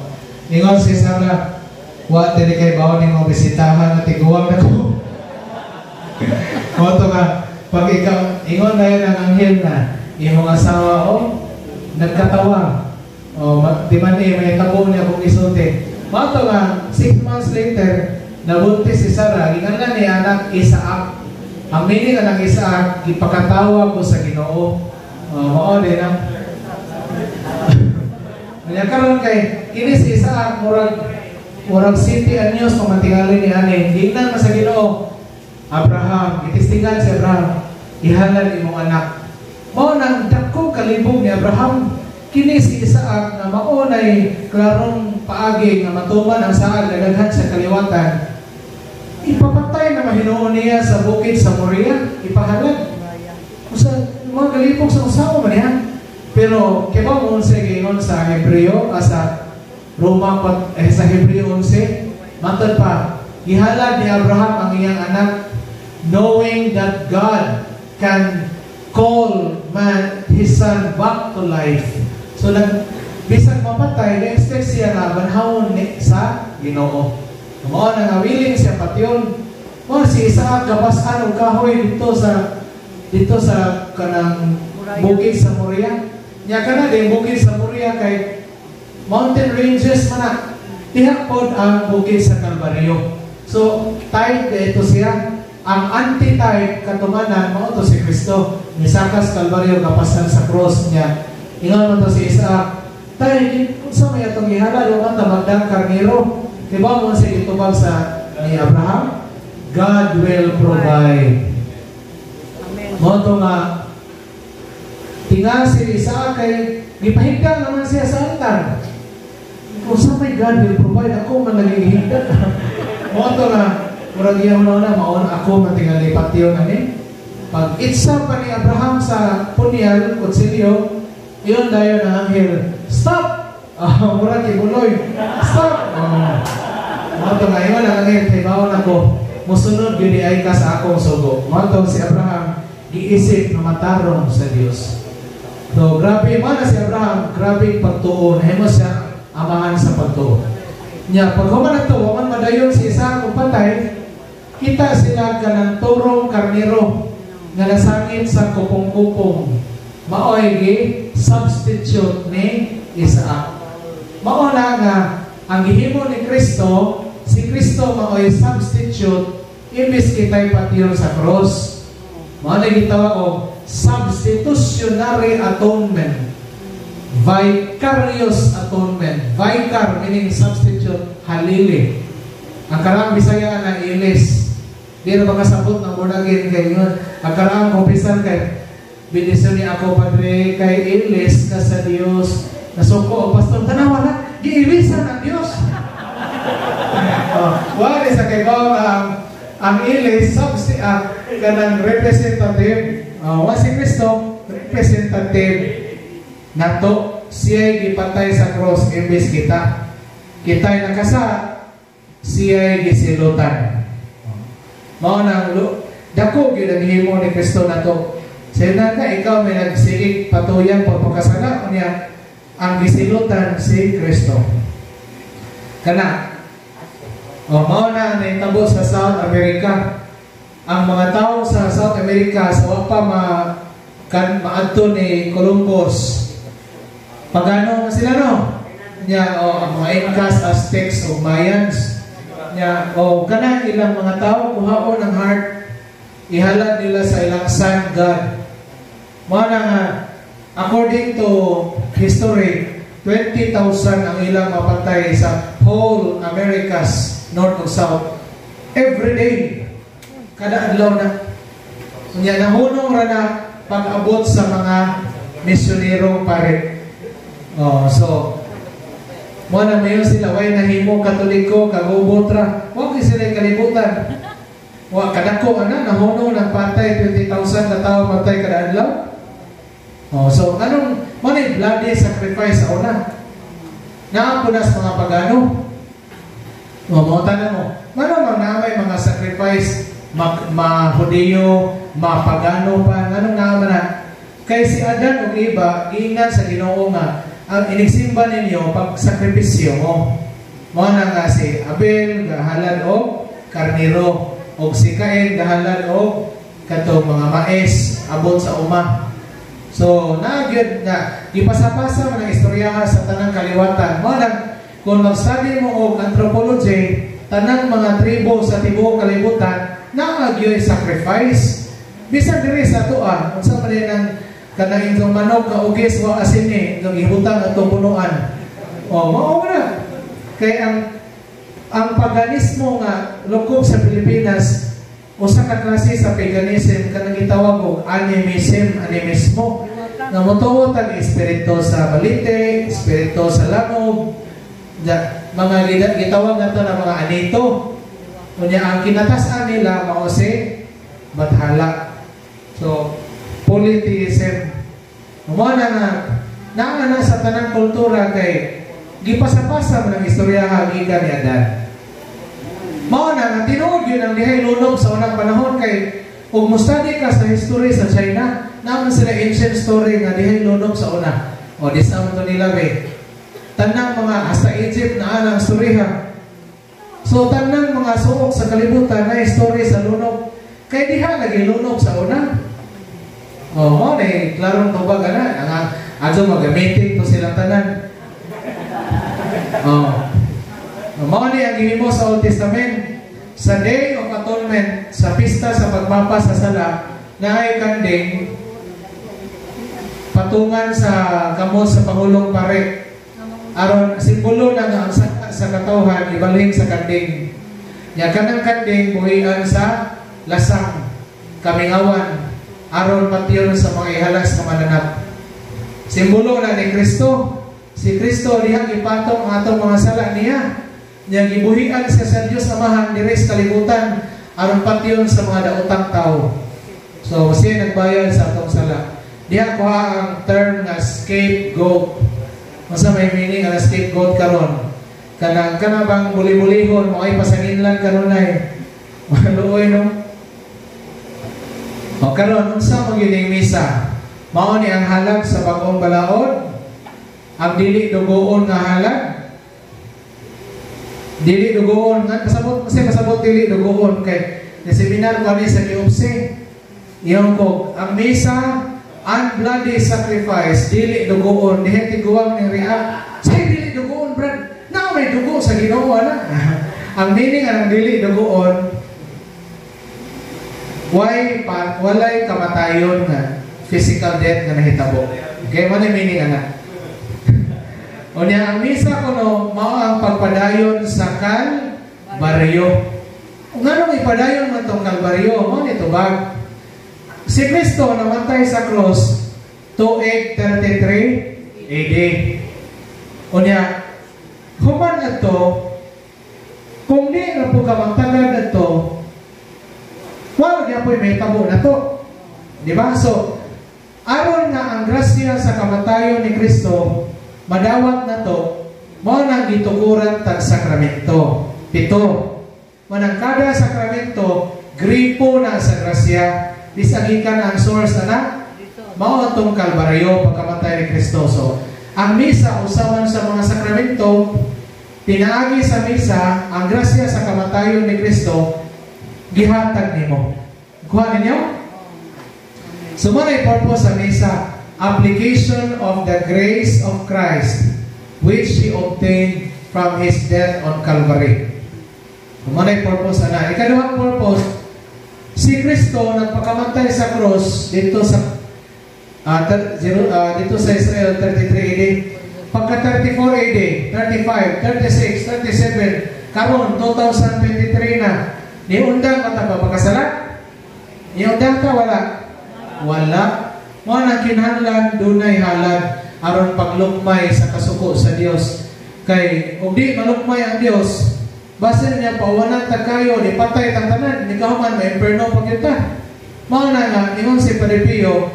Ingon si Sarah, "Wa dili kay bawon nimo bisitahan nga tiguwang na ko." Mao to nga pag ikaw ingon na yun ang anghel na imong asawa oh nagkatawa. Oh, di man eh may tabo niya kung isulti. Mao to nga 6 months later nabuntis si Sarah, ginganlan ni anak Isaac. Ang meaning ng Isaac, gipakatawa ko sa Ginoo. Oh, mao din ang kanya karon kay kini si Isaac murag city anyos pamatingali ni ani. Giingnan man sa Ginoo, "Abraham," gitistingan si Abraham, "ihalad imong anak." Mao nang dako kalibog ni Abraham, kini si Isaac nga mao nay klarong paagi nga matuman ang saad na daghan sa kaliwatan. Ipapatay na mahinuon niya sa bukid sa Moria, ipahalad. Usa mga galipok sa usawa man niya. Pero kay ba mo unsa giingon sa Hebreo sa Roma eh, sa Hebreo 11, matod pa gihalad ni Abraham ang iyang anak knowing that God can call man his son back to life. So nag bisan mapatay, na-expect siya nga banhawon ni sa Ginoo. Mao na nga willing siya patyon. Mao si Isaac gapas-an og kahoy dito sa kanang bukid sa Moria. Nya kana din bukid sa Moria kay mountain ranges man na. Diha pod ang bukid sa Calvario. So type ito siya. Ang anti-type katumanan mao to si Kristo. Misakas Calvario, gapasan sa cross niya. Ingon man to si Isaac, "Tay, unsa may atong gihalad, wa man ta magdang karnero?" Di ba mo sa gitubag sa ni Abraham? "God will provide."
Amen.
Mao to nga tinga si Isaac kay gipahigda naman siya sa altar. Kung sa may "God will provide," ako man lagi gihigda. Mao to nga murag iyang una maon ako man tingali patyon ani. Pag itsa pa ni Abraham sa punyal, kutsilyo, iyon dayon ang anghel, "Stop!" Ah, murag ibuloy. "Stop!" Oh. Mao to nga ingon ang anghel, "Kay baon ako, musunod gyud ay ka sa akong sugo." Mao to si Abraham giisip na matarong sa Dios. So grabe man na si Abraham, grabe pagtuo, nahimo siya amahan sa pagtuo. Nya pag human na to, wa man madayon si Isaac og patay, kita sila kanang turong karnero nga nasangit sa kupong-kupong. Maoy gi substitute ni Isaac. Mao na nga ang gihimo ni Kristo, si Kristo maoy substitute imbis kita'y patyon sa cross. Mao na gitawag og substitutionary atonement. Vicarious atonement. Vicar meaning substitute, halili. Ang karaang Bisaya na ilis. Di na makasabot ng born again kay yun. Ang karaang kumpisan kay bendisyon ni ako, Padre, kay ilis ka sa Dios. Nasuko ang pastor, "Tanawa na, giilisan ang Dios." Oh, wala sa kay ang ilis, kanang representative. Wa si Kristo representative nato, siya gipatay sa cross imbes kita. Kita'y nakasala, siya gisilutan. Mao nang dako gyud ang himo ni Kristo nato. Sa ka ikaw may nagsigig patuyang pagpakasala niya, ang gisilutan si Kristo. Kana. O mao na ang nahitabo sa South America. Ang mga tao sa South America sa wa pa ma kan maadto ni Columbus. Pagano man sila, no? Nya o ang mga Incas, Aztecs o Mayans. Nya o kana ilang mga tao, kuhaon ang heart, ihalad nila sa ilang sun god. Mao na nga according to history, 20,000 ang ilang mapatay sa whole Americas, North ug South. Every day. Kada adlaw na. Unya nahunong ra na pag-abot sa mga misyonero pare. Oh, so mo na mayon sila way nahimo Katoliko, kagubot ra. Wa kay sila kalibutan. Wa kadako ana nahunong ng patay, 20,000 ka tawo patay kada adlaw. Oh, so anong mo ni bloody sacrifice sa una? Naa po na sa mga pagano. O, mo tanan mo. Mano man na may mga sacrifice, ma, ma Hudiyo, ma pagano pa, nganong naa man na? Kay si Adan ug Eva giingnan sa Ginoo nga ang inigsimba ninyo pag sakripisyo mo. Mao na nga si Abel gahalad og karnero og si Cain gahalad og katong mga mais abot sa uma. So, naa gyud na gipasapasa man ang istoryaha sa tanang kaliwatan. Mao nang kung mag-study mo og anthropology, tanang mga tribo sa tibuok kalibutan naa gyoy sacrifice. Bisan diri sa atoa, unsa man ang kanang inyong manok nga ugis wa asin ni, inyong ibutang atong punuan. O, mao na. Kay ang paganismo nga lukop sa Pilipinas, usa ka klase sa paganism kanang gitawag og animism, animismo. Nga motuo tag espiritu sa balite, espiritu sa lamog, ja, mga gitawag nato na mga anito. Unya ang kinatasan nila mao si Bathala. So, polytheism. Mao na nga naa na sa tanang kultura kay gipasapasa man ang istorya gikan ni Adan. Mao na nga tinuod yun ang dihay lunob sa unang panahon kay ug mo-study ka sa history sa China, naa man sila ancient story nga dihay lunob sa una. O di sa to nila be. Tanang mga hasta Egypt na ang storya. So tanang mga suok sa kalibutan na story sa lunob kay diha lagi lunob sa una. O mo na klarong tubag ana ang adto mag-meeting to silang tanan. Oh. Mao ni ang gihimo sa Old Testament sa Day of Atonement, sa pista sa pagmapa sa sala, naay kanding patungan sa kamot sa pangulong pare. Aron simbolo na nga ang sala sa katawhan ibalhin sa kanding. Nya kanang kanding buhian sa lasang kamingawan aron patyon sa mga ihalas nga mananap. Simbolo na ni Kristo. Si Kristo diha gipatong ang atong mga sala niya. Nya gibuhian siya sa Dios Amahan diri sa kalibutan aron patyon sa mga daotang tao. So siya nagbayad sa atong sala. Diha kuha ang term nga scapegoat. Unsa may meaning ang scapegoat karon? Kanang kana bang buli-bulihon mo ay pasanginlan kanunay. Maluoy, no? O karon, unsa man gyud misa? Mao ni ang halag sa bag-ong balaod, ang dili dugoon nga halag. Dili dugoon nga pasabot kasi pasabot dili dugoon kay ni seminar ko ani sa KOPC. Iyon ko ang misa, unbloody sacrifice, dili dugoon. Diha tiguang ni react. Say dili dugoon, brad. Na may dugo sa Ginoo ana. Ang meaning ang dili dugoon, why pa, walay kamatayon nga physical death nga nahitabo. Okay, mo na meaning ana. Unya ang misa kuno mao ang pagpadayon sa Kalbaryo. Nganong ipadayon man tong Kalbaryo? Mao ni tubag. Si Kristo namatay sa cross 2833 AD. Unya human adto, kung di ra po ka magtagad adto, wala. gyapoy mahitabo nato. Di ba? So, aron nga ang grasya sa kamatayon ni Kristo madawat nato, mao nang gitukuran tag sakramento. Pito. Manang kada sakramento gripo na sa grasya, bisag gikan ang source ana mao atong Kalbaryo, pagkamatay ni Kristo. So, ang misa usa man sa mga sakramento. Pinaagi sa misa, ang grasya sa kamatayon ni Kristo gihatag nimo. Kuha ninyo? So, mao na purpose sa misa, application of the grace of Christ which He obtained from His death on Calvary. Mao na purpose ana. Ikaduhang purpose, si Kristo nagpakamatay sa cross dito sa Israel 33 AD. Pagka 34 AD, 35, 36, 37, karon 2023 na, niundang ba ta pagkasala? Niundang ta wala? Wala. Mao na kinahanglan dunay halad aron paglukmay sa kasuko sa Dios. Kay ug di malukmay ang Dios, basin niya pauwanan ta kayo, ni patay tang tanan, ni kahuman ma-imperno pa kita. Mao na nga ingon si Padre Pio,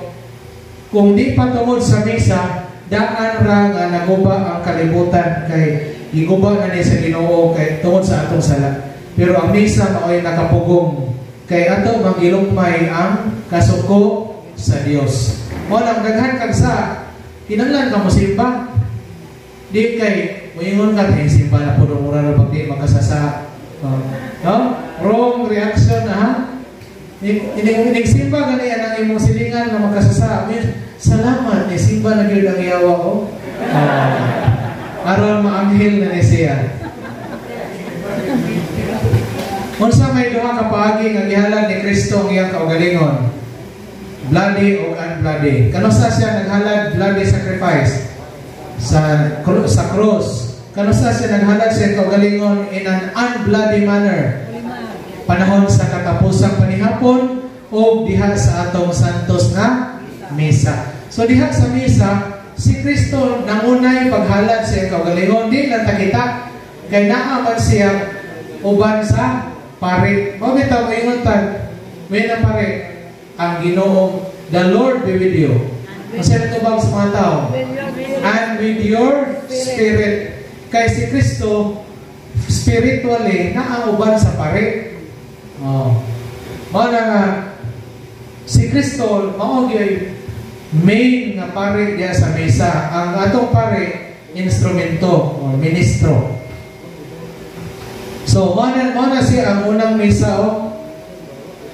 kung di pa tungod sa misa, daan ra nga naguba ang kalibutan kay giguba na ni sa Ginoo kay tungod sa atong sala. Pero ang misa mao'y nakapugong kay ato mangilukmay ang kasuko sa Dios. Mao nang daghan kag sa kinahanglan ka mosimba. Di kay moingon ka kay simba na puno mura ra pag di makasasa. Oh. No? Wrong reaction na ha. Inig simba gani ang imong silingan nga makasasa. Salamat ni simba na gyud ang yawa ko. Aron maanghel na ni siya. Unsa may duha ka paagi nga gihalad ni Kristo ang iyang kaugalingon? Bloody o unbloody. Kanusa siya naghalad bloody sacrifice sa cross? Kanusa siya naghalad siya kaugalingon in an unbloody manner? Panahon sa katapusang panihapon o diha sa atong santos nga misa. So diha sa misa, si Kristo nangunay paghalad sa iyang kaugalingon, di lang takita kay naa man siya uban sa pare. Mao bitaw moingon ta, may na pare, ang Ginoo, "The Lord be with you." Unsa tubag sa mga tao? "And with your spirit." Kay si Kristo spiritually naa uban sa pare. Oh. Mao na nga si Kristo mao gyud main nga pare diha sa mesa. Ang atong pare instrumento o ministro. So, mao na siya ang unang misa oh.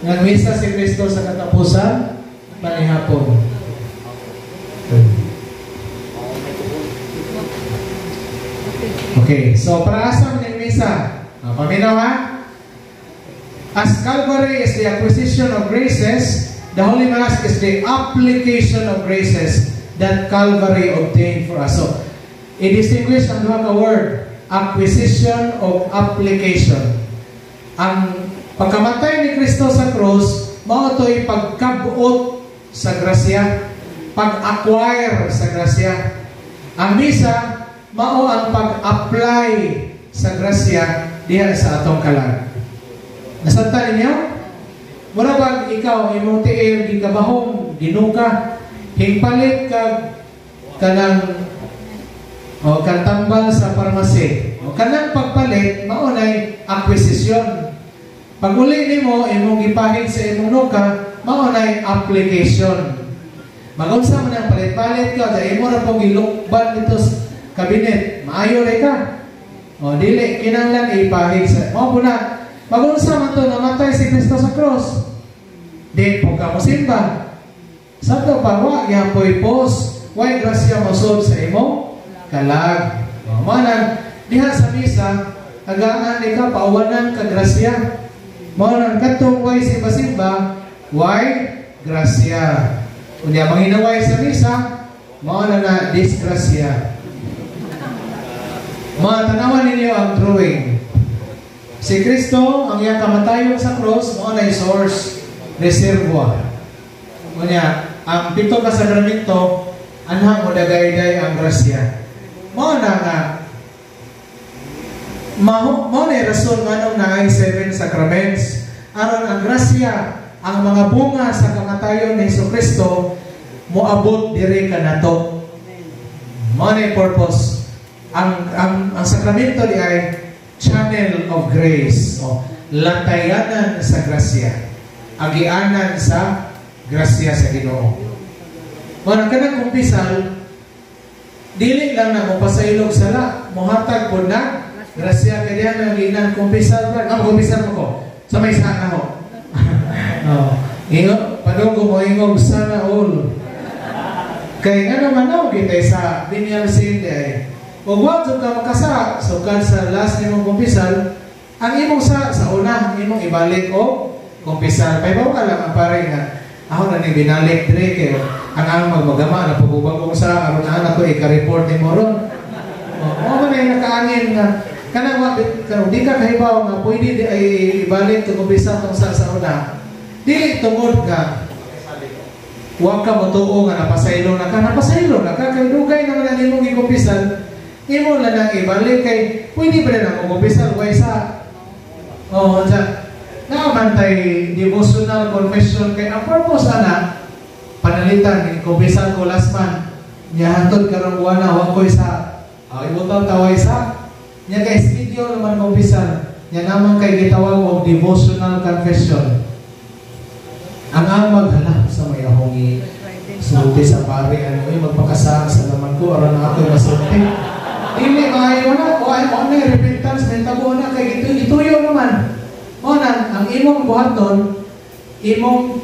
Nagmisa si Kristo sa katapusan panihapon. Okay, so para asa man misa? Ah, paminaw ha? As Calvary is the acquisition of graces, the Holy Mass is the application of graces that Calvary obtained for us. So, i-distinguish ang duha ka word, acquisition of application. Ang pagkamatay ni Kristo sa cross, mao to'y pagkabuot sa grasya, pag-acquire sa grasya. Ang misa, mao ang pag-apply sa grasya diha sa atong kalag. Nasabtan ninyo? Mura bag ikaw, imong tiil, gikabahong, ginuka, hingpalit kag kanang o kantambal sa parmasi. O kanang pagpalit, mao nay acquisition. Pag uli nimo, imong gipahid sa imong nuka, mao nay application. Magunsa man ang palit-palit ka, dahil imo ra pong gilukban dito sa kabinet, maayo ra ka. O dili kinahanglan ipahid sa mao po na. Magunsa man to namatay si Kristo sa cross. Di po ka mosimba. Sa to pa wa gihapoy pos, way grasya mosod sa imong kalag. O, mao nang diha sa misa, agaan ni ka pauwanan ka grasya. Mao nang katong way simba-simba, way grasya. Unya manginaway sa misa, mao na na disgrasya. Mga tanawan ninyo ang drawing. Si Kristo, ang iyang kamatayon sa cross, mao na source, reservoir. Unya, ang pito ka sakramento, anhang mo dagayday ang grasya. Mao na nga, mao na rason nganong naay 7 sacraments. Aron ang grasya Ang mga bunga sa kamatayon ni Hesus Kristo moabot diri kanato. Mao na purpose. Ang sakramento di ay channel of grace o lantayanan sa grasya. Agianan sa grasya sa Ginoo. Mao na kanang kumpisal, dili lang na mopasaylog sala, mohatag pod na grasya, kay diha may ginan kumpisal ba? Ah, kumpisal mo ko. Sa may sana ho. Oh. Ingo, padung ko mo ingog "Sana all." Kay nga naman na kita sa venial sin di ay. Ug wa jud ka makasa, sukad sa last nimong kumpisal, ang imong sa una, imong ibalik o kumpisal. Pahibaw ka lang ang pare nga, "Ako na ni binalik dire kay ang ang magmagama na pagubang sa aron na ako ika-report nimo ron." Oh, mo man ay nakaangin nga kanang wa kanang di ka kahibaw nga pwede di ay ibalik to kumpisal tong sa una. Dili tungod nga wa ka motuo nga napasaylo na ka, napasaylo na ka kay dugay naman ang imong gikumpisal, imo lang nang ibalik kay pwede ba na mo kumpisal way sa. Oh, unsa naman tay devotional confession, kay ang purpose ana panalitan ni kumpisal ko last month nya hantod karong buwan na wa koy sa, ibutang taway sa nya kay schedule naman kumpisal nya naman kay gitawag og devotional confession. Ang amag, hala sa may akong sulti sa pare, ano eh, magpakasa sa naman ko aron na ako masulti. Dili maayo na o ay mo na repentance, may tabo na kay gituyo naman mo na ang imong buhaton, imong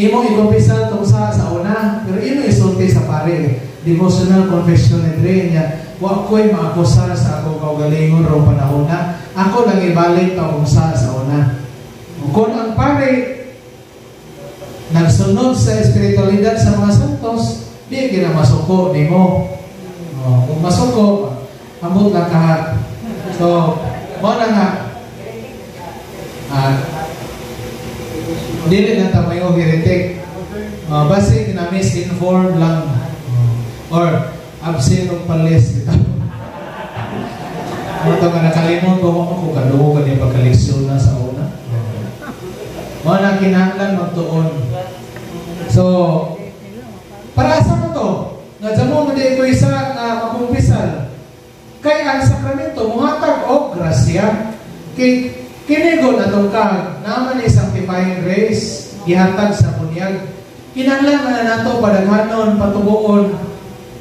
ikumpisal tong sa una, pero imong isulti sa pare, devotional confession ni dre niya, wa ko'y maakusar sa akong kaugalingon rong panahon na ako lang ibalik tong sa una. Kung ang pare nagsunod sa espiritualidad sa mga santos, di kina masuko nimo. Oh, kung masuko, ambot lang ka. So, mo na nga, dili na ta mayo heretic. Basi na misinformed lang. Or absent og palis bitaw. Mo to nga nakalimot ko mo ko kadugo ka ni pagkaleksyon na sa una. Mo na kinahanglan magtuon. So, para sa mo to? Nga dyan mo di ko isa nga makumpisal. Kay ang sakramento muhatag og grasya. Kay kini gud atong kag naman ni sanctifying grace gihatag sa bunyag. Kinahanglan man na nato padaghanon, patubuon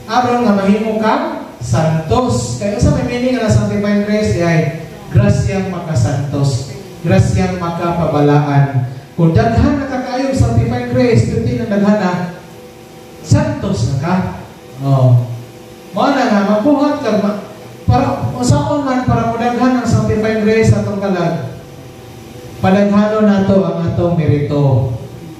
aron nga mahimo kang santos. Kay unsa may meaning nga sanctifying grace di ay grasyang makasantos, grasyang makapabalaan. Kung daghan na kakayo sanctifying grace, tuti na daghan na, santos na ka. Oh. Mao na nga mabuhat ka para usaon man para modaghan ang sanctifying grace sa atong kalag. Padaghanon nato ang atong merito.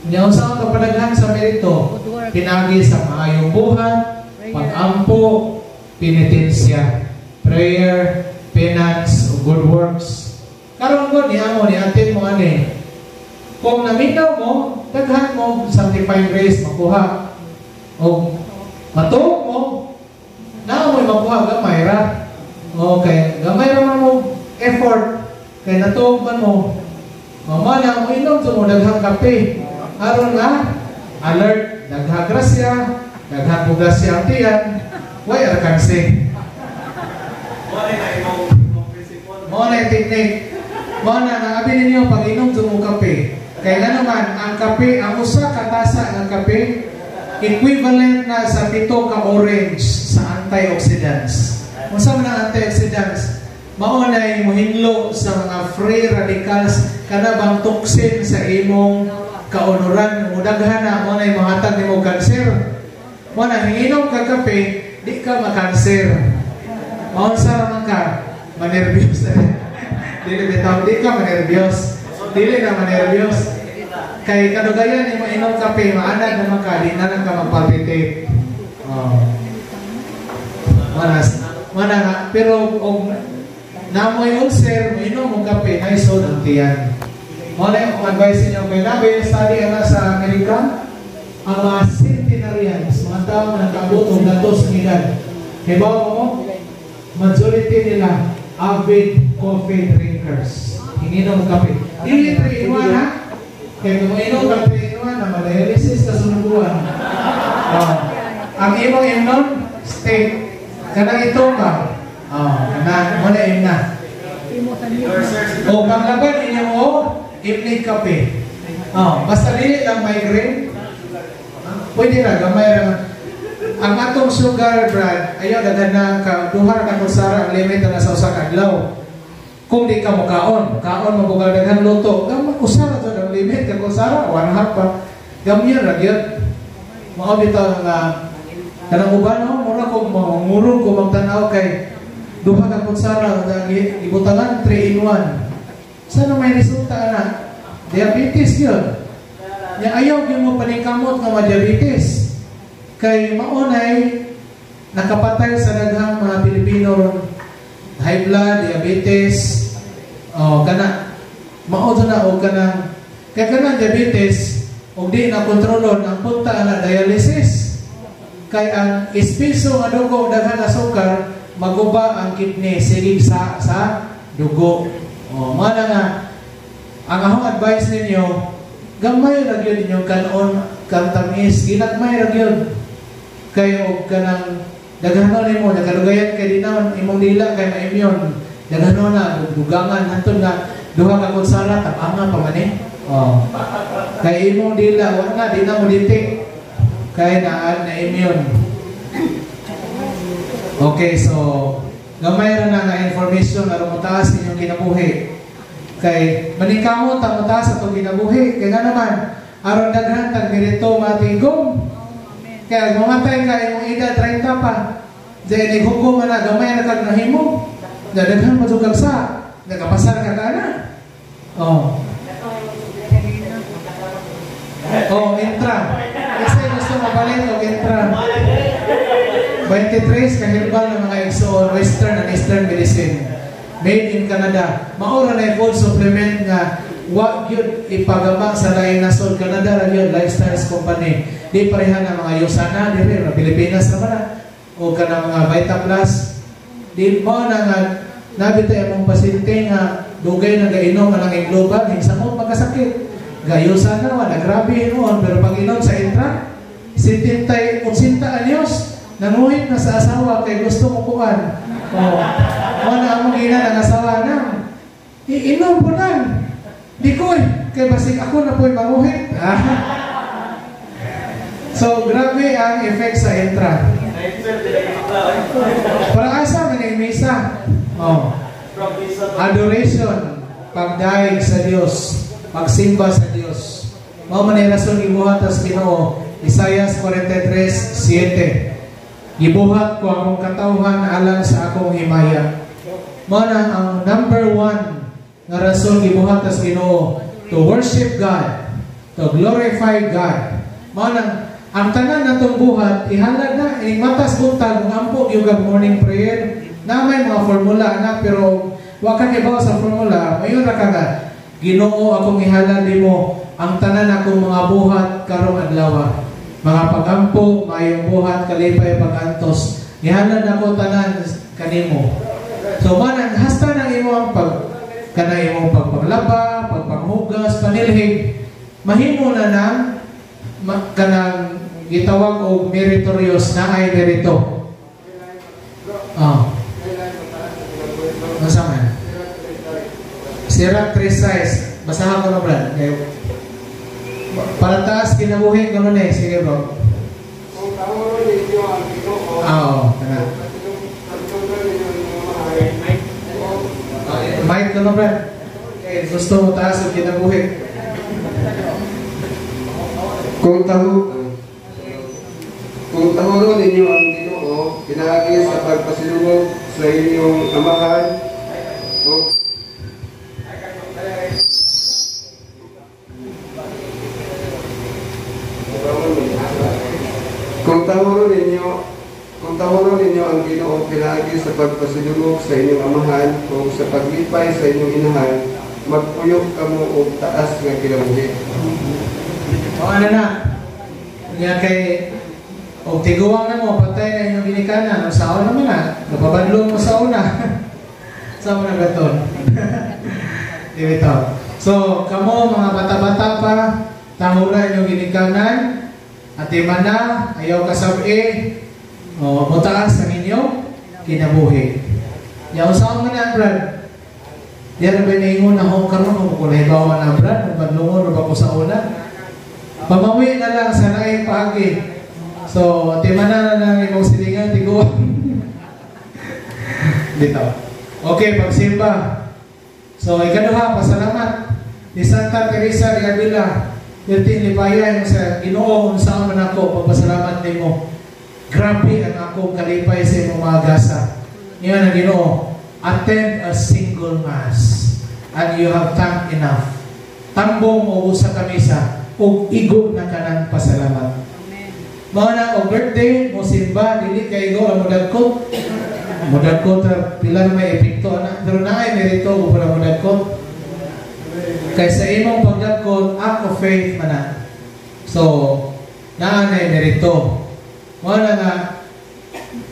Nya unsa ang padaghan sa merito?
Good work.
Pinagi sa maayong buhat, pag-ampo, penitensya, prayer, penance, ug good works. Karon ko ni amo ni atin mo ani. Kung naminaw mo, daghan mo sanctifying grace makuha. O matuog mo, naa mo'y makuha gamay ra. Okay, gamay ra man mo effort kay natuog man mo. O mo na mo inom mo daghang kape. Aron nga alert, daghang grasya, daghang mo grasya ang tiyan, way arkanse. Mo na yung technique. Mo na nga abi ninyo pag inom mo kape. Kay nga naman ang kape, ang usa ka tasa ng kape equivalent na sa 7 ka orange sa antioxidants. Unsa man ang antioxidants? Mao na mohinlo sa mga free radicals, kana bang toxin sa imong kaunuran, mudaghan na, mao na mohatag nimo kanser. Mao na hinginom ka kape, di ka makanser. Mao sa man ka manerbyos. Dili bitaw, di ka manerbyos. Dili na manerbyos. Kay kadugayan nimo inom kape, maanad naman ka, di na lang ka magpalpitate. Oh. Manas, mana nga, pero og namoy ulcer, moinom og kape, naisod ang tiyan. Mao na yung advice ninyo kay nabi, study ana sa Amerika, ang mga centenarians, mga tao na nakaabot og gatos ng edad. Hibaw mo, majority nila avid coffee drinkers. Hinginom og kape. Dili 3 in 1 ha? Kaya kung inom ka 3 in 1 na ma-dialysis ka sunod buwan. Oh. Ang imong imnon, steak. Kanang ito ka. Oh, kana mo na imna.
Imo sa niyo.
O panglaban inyo mo, imnig kape. Oh, basta dili lang migraine. Pwede ra gamay ra. Ang atong sugar, Brad, ayaw daghan na ka duha ka kutsara ang limit na sa usa ka adlaw. Kung di ka mo kaon, kaon mo bugal daghan luto, gamay usa ra jud ang limit ka kutsara, one half pa. Gamyan ra gyud. Mao bitaw nga kanang uban no, mura ko mangurog ko magtan-aw kay duha ka kutsara ibutangan 3 in 1. Sana may resulta ana. Diabetes yun. Nya ayaw gyud mo paningkamot nga ma-diabetes. Kay maunay nakapatay sa daghang mga Pilipino ron. High blood, diabetes, oh, kana mao na og kanang kay kanang diabetes og di na kontrolon ang punta na dialysis. Kay ang espeso nga dugo daghan asukar maguba ang kidney sige sa dugo. Oh, mao na nga ang akong advice ninyo, gamay ra gyud inyong kanon kang tamis, ginagmay ra gyud. Kay og kanang daghanon nimo nakalugayan kay di naman imong dila kay ma-immune. Daghanon na dugangan hantod nga duha ka kutsara tabanga pa man eh. Oh. Kay imong dila wa na di na mo detect kay naan na immune. Okay, so gamay ra na nga information aron motaas inyong kinabuhi. Kay maningkamot ang motaas atong kinabuhi kay nga naman aron daghan tag merito matinggong. Kaya mamatay ka imong edad 30 pa. Diyan naghukom na gamay na kag nahimo. Dadaghan mo kag sa nakapasar ka kana. Oh. Oh, intra. Kasi gusto mapalit og intra. 23 ka herbal na mga igsoon, Western and Eastern medicine. Made in Canada. Mao ra na food supplement nga wa gyud ipagama sa laing nasod. Canada ra gyud, Lifestyles Company. Di pareha na mga Usana diri ra Pilipinas ra man na. O kanang mga Vita Plus. Di mo na nga nabitay among pasyente nga dugay na gainom nga lang global hinsamot magkasakit. Gayusan na wala grabe hinuon pero pag inom sa intra 70 80 anyos nanguhit na sa asawa kay gusto mo kuan. Oh. Mo na among ina ng asawa na. Iinom po nan. Di ko eh. Kay basig ako na po'y manguhit. So grabe ang effect sa intra. Para asa man ang misa. Oh. Adoration, pagdayeg sa Dios, pagsimba sa Dios. Mao man ay rason gibuhat sa Ginoo, Isaias 43:7. Gibuhat ko akong katawhan alang sa akong himaya. Mao na ang number one nga rason gibuhat sa Ginoo, to worship God, to glorify God. Mao na ang tanan natong buhat ihalad na ining matas buntag moampo gyud kag morning prayer. Na may mga formula na pero wa ka kibaw sa formula, mayon ra ka nga Ginoo akong ihalad nimo ang tanan akong mga buhat karong adlaw. Mga pagampo, maayong buhat, kalipay, pagantos. Ihalad nako tanan kanimo. So man hasta nang imo ang pag kana imong pagpaglaba, pagpanghugas, panilhig, mahimo na nang kanang gitawag og meritorious na ay merito. Oh. Unsa man? Sirach 3 size. Basahan ko na, Brad. Okay. Para taas kinabuhi ganun eh. Sige, bro.
Kung tahuron ninyo ang Ginoo,
Ah, oo, kana.
pagtunggan ninyo ang mga mahay,
Mic ko na, Brad. Okay, gusto mo taas ang kinabuhi.
Kung tahuron ninyo ang Ginoo, pinaagi sa pagpasilungog sa inyong amahan, o kung tahuron ninyo ang Ginoo pinaagi sa pagpasilungog sa inyong amahan o sa paglipay sa inyong inahan, magpuyok kamo og taas nga kinabuhi.
O ano na? Nga kay og tiguang na mo, patay na inyong ginikanan. O sa una man na, napabadlong mo sa una. Sa una ba ito? Di ba ito? So, kamo mga bata-bata pa, tahura inyong ginikanan, atiman na, ayaw kasabi, o, mutaas ang inyong kinabuhi. Yaw sa man na, Brad? Di ra ba naingon na akong karon kung kung nahibawan na, Brad, kung badlungon ba ko sa una? Pamawi na lang sa laing paagi. So, atiman na lang imong silingan, tiguan. Dito. Okay, pagsimba. So, ikaduha, pasalamat. Ni Santa Teresa de Avila, Pirting lipaya yung sa Ginoo, unsaon man ako, pagpasalamat nimo. Grabe ang akong kalipay sa imong mga gasa. Ngayon ang Ginoo, attend a single Mass and you have thanked enough. Tambong o usa ka misa ug igo na kanang pasalamat.
Amen.
Mao na og birthday mo simba, dili kay igo ang mudagkot. Mudagkot ra pila na may epekto ana, pero naay merito ug para mudagkot. Kay sa imong pagdagkot, act of faith man na. So, naa nay merito. Mao na nga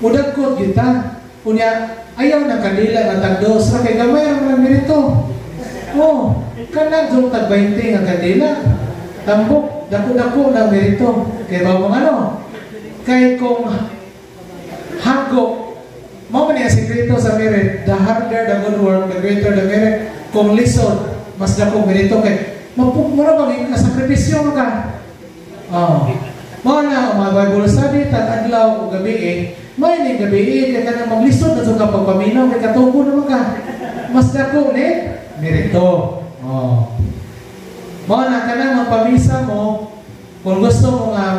mudagkot kita. Unya ayaw na kandila nga tag-dos ra kay gamay ra man ang merito. Oh, kanang jung tag 20 nga kandila. Tambok, dako-dako na merito. Kay ba mong ano? Kay kung hago, mao man ang sekreto sa merit, the harder the good work, the greater the merit. Kung lisod, mas dako merito kay mura bang sakripisyo ka. Oh. Mao na mga Bible study tag adlaw o gabi eh, may ni gabi eh, kay kanang maglisod na ka pagpaminaw kay katubo naman ka. Mas dako ni merito. Oh. Mao na kanang magpamisa mo, kung gusto mo nga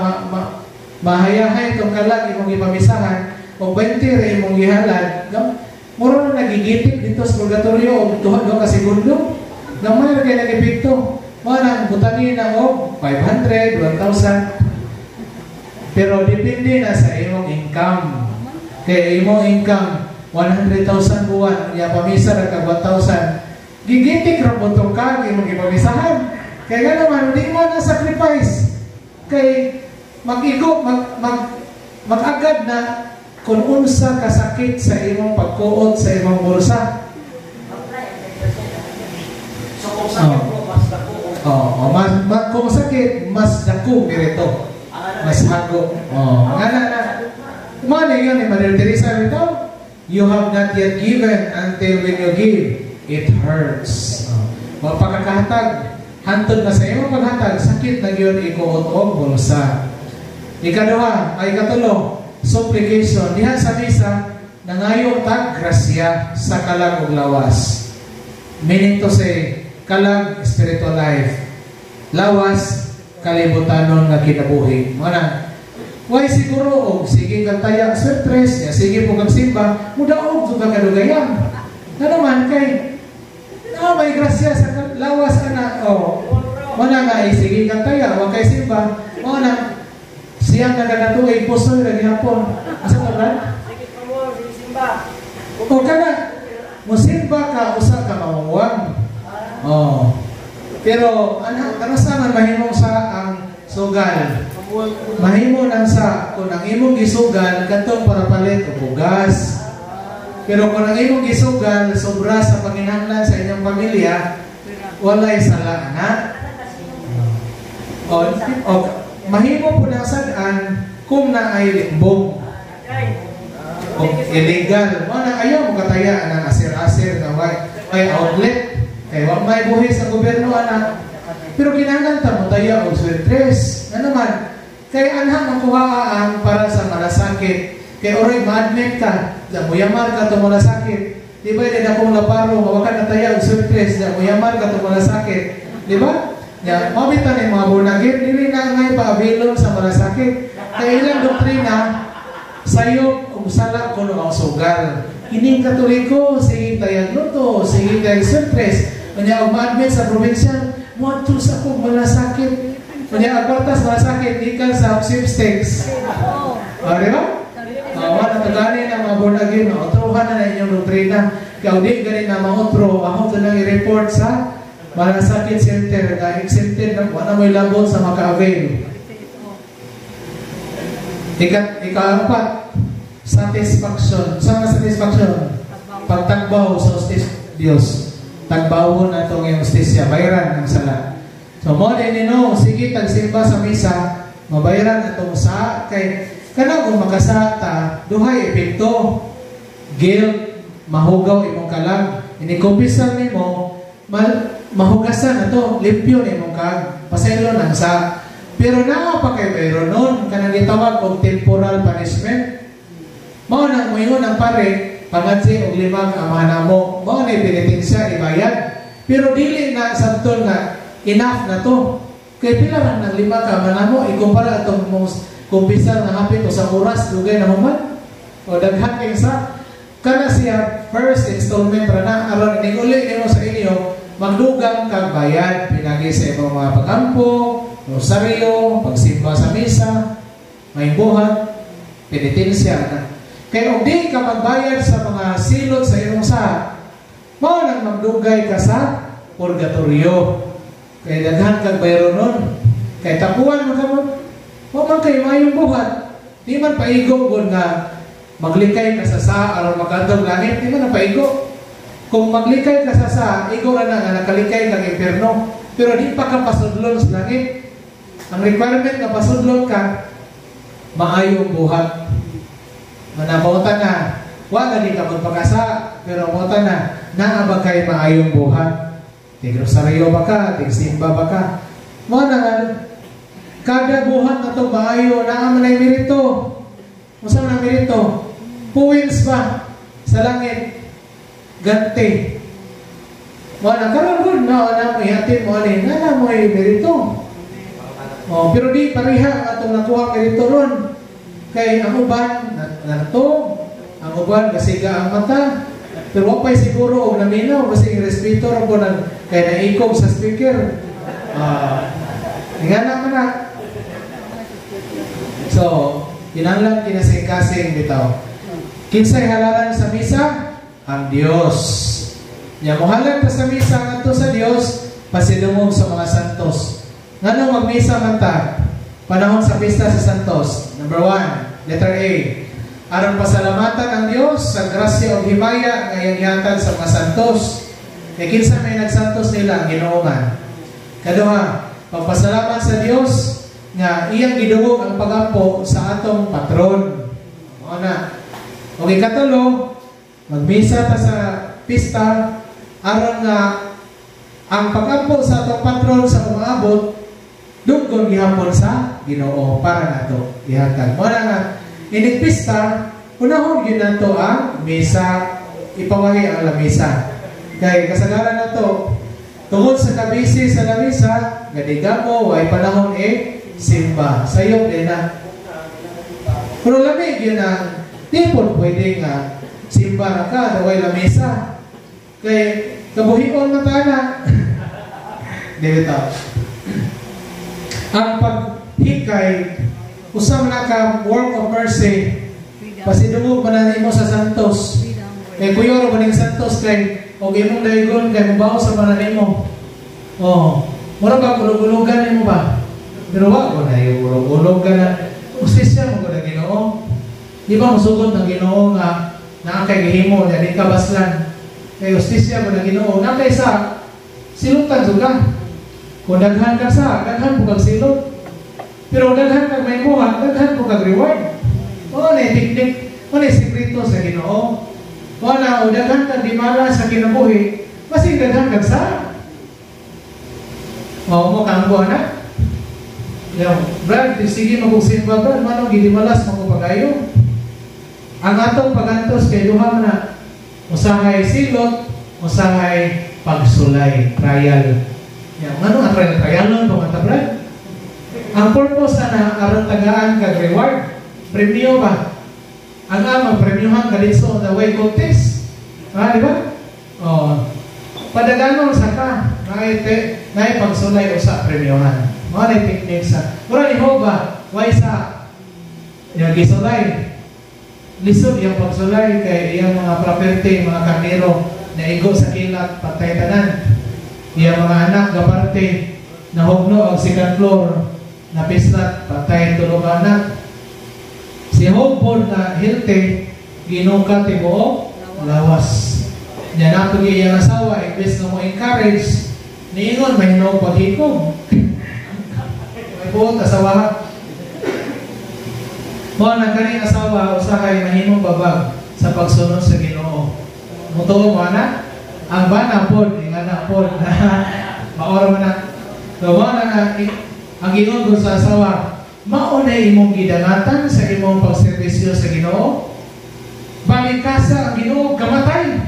mahayahay itong kalag imong gipamisahan, o 20 ra imong gihalad, mura na nagigitik dito sa purgatorio o duha duha ka segundo. Gamay ra kay nag-epekto. Mao na butangin na og 500, 1,000. Pero depende na sa imong income. Kay imong income 100,000 buwan, ya pamisa ra kag 1,000. Gigitik ra mo tong kag imong gipamisahan. Kay nga naman di mo na sacrifice. Kay mag-igo mag, mag mag-agad na kung unsa kasakit sa imong pagkuot sa imong bulsa.
So kung sakit mo, mas dako.
Oh, mas kung sakit, mas dako merito. Mas hago. Oh, nga na na. Mao na yun ni Mother Teresa bitaw. You have not yet given until when you give, it hurts. Oh. Mapakakahatag, hantod na sa imong paghatag, sakit na gyud ikuot og bulsa. Ikaduha, ay ikatulo, supplication. Diha sa misa, nangayo tag grasya sa kalag ug lawas. Meaning to say, kalag spiritual life. Lawas kalibutanon nga kinabuhi. Mao na, why siguro og sige kang taya stress, ya sige po kang simba, mudaog jud ka kadugayan. Na naman kay na may grasya sa lawas ana, oh. Mao na nga eh, sige kang taya, wa kay simba, mao na siyang nagakatuig pusoy ra gihapon. Asa ka, Brad?
Sige pa mo, sige simba.
O kana musimba ka usa ka mamuwang. Oh. Pero ano ano sa man mahimong sa ang sugal? Mahimo nang sa kung ang imong gisugal kadtong para palit og bugas. Pero kung ang imong gisugal sobra sa panginahanglan sa inyong pamilya, walay sala ana. O mahimo po na sad-an kung naay limbong o illegal. Mo na ayaw mo kataya ang asir-asir na way may outlet kay wa may buhis sa gobyerno ana. Pero kinahanglan ta mo taya og sweatres. Ano naman kay anha makuhaan para sa malasakit. Kay oray ma-admit ka, da mo yamar ka to malasakit. Di ba din akong laparo, wa ka nataya og sweatres, da mo yamar ka to malasakit. Di ba? Ya, mao bitaw ni mga born again, dili na ngay paabilon sa malasakit. Kay ilang doktrina, sayop ug sala kuno ang sugal. Kining Katoliko, sige tayag luto, sige tayag sweatres. Unya og ma-admit sa probinsya, moadto sa akong malasakit. Unya ang kwartas malasakit gikan sa sweepstakes. Oh, di ba? Oh, wala to gani na mga born again, maotrohan na na inyong doktrina. Kaya di gani na maotro, ako to nang i-report sa Malasakit Center na exempted na wala mo'y labot sa maka-avail. Ikaapat, satisfaction. Sa mga satisfaction? Pagtagbaw sa hustisya Diyos. Tagbawon na itong iyong hustisya. Bayran. So mo din no, sige tagsimba sa misa, mabayaran atong sa kay kana kung makasa ta, duhay epekto. Guilt, mahugaw imong kalag. Inikumpisan nimo, mahugasan ato, limpyo na imong kag, pasaylo nang sa. Pero naa pa kay bayron nun, kanang gitawag og temporal punishment. Mao nang moingon ang pare, pangadsi og limang Amahan Namo, mao na penitensya ibayad. Pero dili na sabton nga enough na to. Kay pila man ng lima ka Amahan Namo ikumpara atong mong kumpisar nga hapit sa oras dugay na human. O daghan kay sa kana siya first installment ra na aron inig uli nimo sa inyo magdugang kag bayad pinagi sa imong mga pagampo, rosaryo, pagsimba sa misa, may buhat, penitensya na. Kaya kung di ka magbayad sa mga silot sa imong sa, mao nang magdugay ka sa purgatorio. Kaya daghan kag bayro nun. Kay tapuan man ka mo, wa man kay mayong buhat. Di man paigo gud nga maglikay ka sa aron makadtog langit, di man na paigo. Kung maglikay ka sa igo ra na nga nakalikay kag impierno, pero di pa ka pasudlon sa langit. Ang requirement nga pasudlon ka, maayong buhat. Manapautan na, wa gani ka magpakasa, pero mautan na, naa ba kay maayong buhat? Tig rosaryo ba ka? Tig simba ba ka? Mo na nga, kada buhat na to maayo, naa man ay merito. Unsa man ang merito? Points ba sa langit? Gante. Mo na karon gud na na mo ihatid mo ani, na mo ay merito. Oh, pero di pareha ang atong nakuha merito ron. Kay ang uban natog, ang uban gasiga ang mata. Pero wa pa'y siguro og naminaw kasi respeto ra ko nang kay naikog sa speaker. Nga na man na. So, kinahanglan kinasing-kasing bitaw. Kinsay halaran sa misa? Ang Dios. Nya mohalad ta sa misa ngadto sa Dios, pasidungog sa mga santos. Ngano magmisa man ta? Panahon sa pista sa santos. Number 1, letter A. Aron pasalamatan ang Dios sa grasya ug himaya nga iyang gihatag sa mga santos. Kay kinsa may nagsantos nila? Ang Ginoo man. Kaduha, pagpasalamat sa Dios nga iyang gidungog ang pagampo sa atong patron. Mao na. Og ikatulo, magmisa ta sa pista aron nga ang pagampo sa atong patron sa umaabot dunggon gihapon sa Ginoo para nato gihatag. Mao na nga inig pista, unahon gyud nato ang misa, ipawahi ang lamisa. Kay kasagaran nato tungod sa kabisi sa lamisa, gadigamo way panahon simba. Sayop din na. Pero lami gyud ang di po pwede nga simba na ka, way lamisa. Kay kabuhion na ta na. Di bitaw. Ang paghikay, usa man na ka work of mercy. Pasidungog man na nimo sa santos. Kay kuyo ra ba ning santos kay og imong daygon kay mobaw sa man nimo. Oh, mura ba kulog-ulogan nimo ba? Pero wa ko na yung ulog-ulog ka na. Ustisya mo ko na Ginoo. Di ba musugot ng Ginoo nga naa kay gihimo niya di ka baslan. Kay ustisya mo na Ginoo naa kay sa silutan jud ka. Kung daghan ka sa, daghan po kag silot. Pero daghan kag may buhat, daghan po kag reward. O na technique, o na sekreto sa Ginoo. O na o daghan kag dimala sa kinabuhi, basig daghan kag sa. O mo kang buwan na. Yo, Brad, sige magugsimba Brad, manong gidimalas mo ko pagayo. Ang atong pagantos kay duha man na usahay silot, usahay pagsulay, trial. Ya, ngano ang trial trial nun pa Brad? Ang purpose na aron tagaan kag reward, premyo ba? Ang ama premyohan ka dito on the way contest. Ah, di ba? Oh. Padaganon sa ka, naay pagsulay usa premyohan. Mao na technique sa. Mura ni Hoba, way sa yang gisulay. Lisod iyang pagsulay kay iyang mga property, mga karnero naigo sa kilat, patay tanan. Iyang mga anak gaparte nahugno ang second floor, napislat, patay tulo ka anak. Si Job po na healthy, ginuka tibuok lawas. Nya nato iyang asawa imbes na mo encourage, niingon mahinog paghikog. Buot asawa. Mao na kani asawa usahay mahimong babag sa pagsunod sa Ginoo. Mutuo mo ana? Ang bana pod, ingana pod. Maoro man na. So mao na nga ang ingon ko sa asawa, mao na imong gidangatan sa imong pagserbisyo sa Ginoo. Balikasa ang Ginoo kamatay.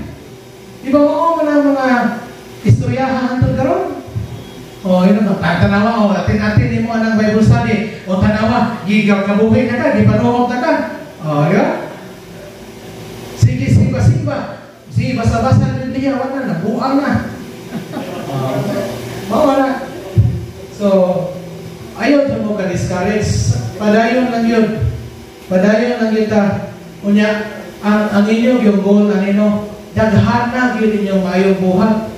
Di ba mao man ang mga istoryahan hantod karon? O, yun ang tanawa, o, atin-atin nimo anang Bible study. O, tanawa, gigaw kabuhi na ka, gipanuhog na ka. O, di ba? Sige, simba-simba. Sige, basa-basa ang Biblia, wala na, buang na. O, mao na. So, ayaw mo ka-discourage. Padayon lang yun. Padayon lang kita. Unya, ang inyong yung goal, anino, daghan na yun inyong maayong buhat.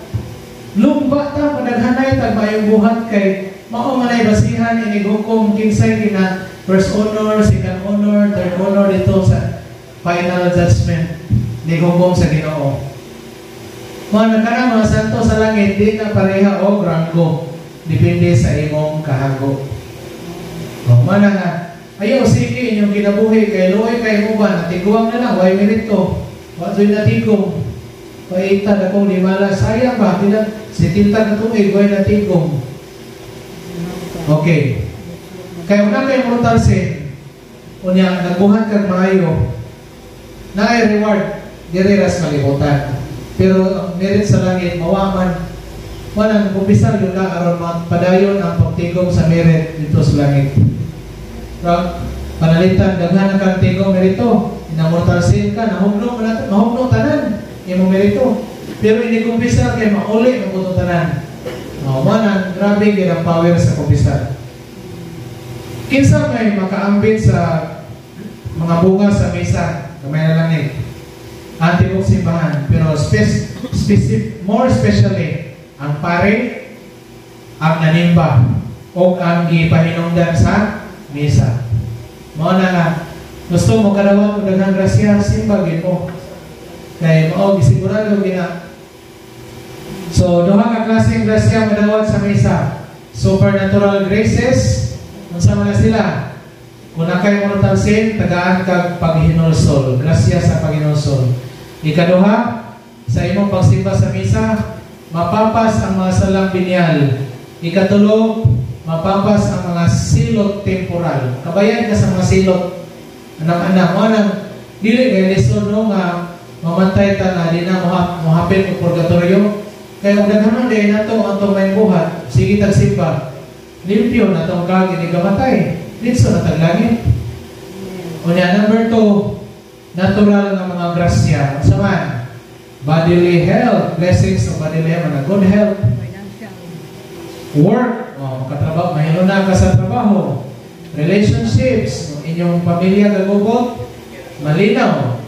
Lumba ta, padaghanay tag maayong buhat kay mao man ay basihan inighukom kinsay kina first honor, second honor, third honor dito sa final judgment nighukom sa Ginoo. Mga nagkana mga santo sa langit di na pareha og ranggo, depende sa imong kahago. O, mana nga ayaw sige inyong kinabuhi kay luoy kay uban natiguang na lang way merito wa joy natigom. Paita na kong limala, sayang ba? Pila, 70 ka tuig, way natigom. Okay. Kaya una kay mortal sin, unya, nagbuhat kag maayo, naay reward, diri ras kalibutan. Pero ang merit sa langit, mawaman, walang kumpisal yun ka, aron padayon ang pagtigom sa merit dito sa langit. Pero, panalitan, daghan ang kang tigom merito, inamortal sin ka, nahugno, mahugno tanan, imong merito. Pero ini kumpisal kay mauli ang buto tanan. O, manang grabe gyud ang power sa kumpisal. Kinsa may makaambit sa mga bunga sa misa, gamay na lang ni ang tibuok simbahan, pero more especially ang pare, ang nanimba o ang gipahinungdan sa misa. Mao na nga gusto mo kadawat og daghang grasya, simba gyud mo. Kay mao gisigurado gina. So duha ka klaseng grasya madawat sa misa. Supernatural graces, unsa man na sila? Kung na kay mortal sin, tagaan kag paghinulsol, grasya sa paghinulsol. Ikaduha, sa imong pagsimba sa misa, mapapas ang mga salang binyal. Ikatulo, mapapas ang mga silot temporal. Kabayan ka sa mga silot. Anak-anak mo nang dili kay lisod no nga mamantay ta nga di na mohapit og purgatorio. Kay og daghanon di nato ang atong may buhat, sige tag simba. Limpyo na tong kag ini kamatay. Litso na tag langit. Unya number 2, natural nga mga grasya. Unsa man? Bodily health, blessings of bodily health, mga good health. Work, o, makatrabaho, mahilo na ka sa trabaho. Relationships, inyong pamilya gagugot, malinaw.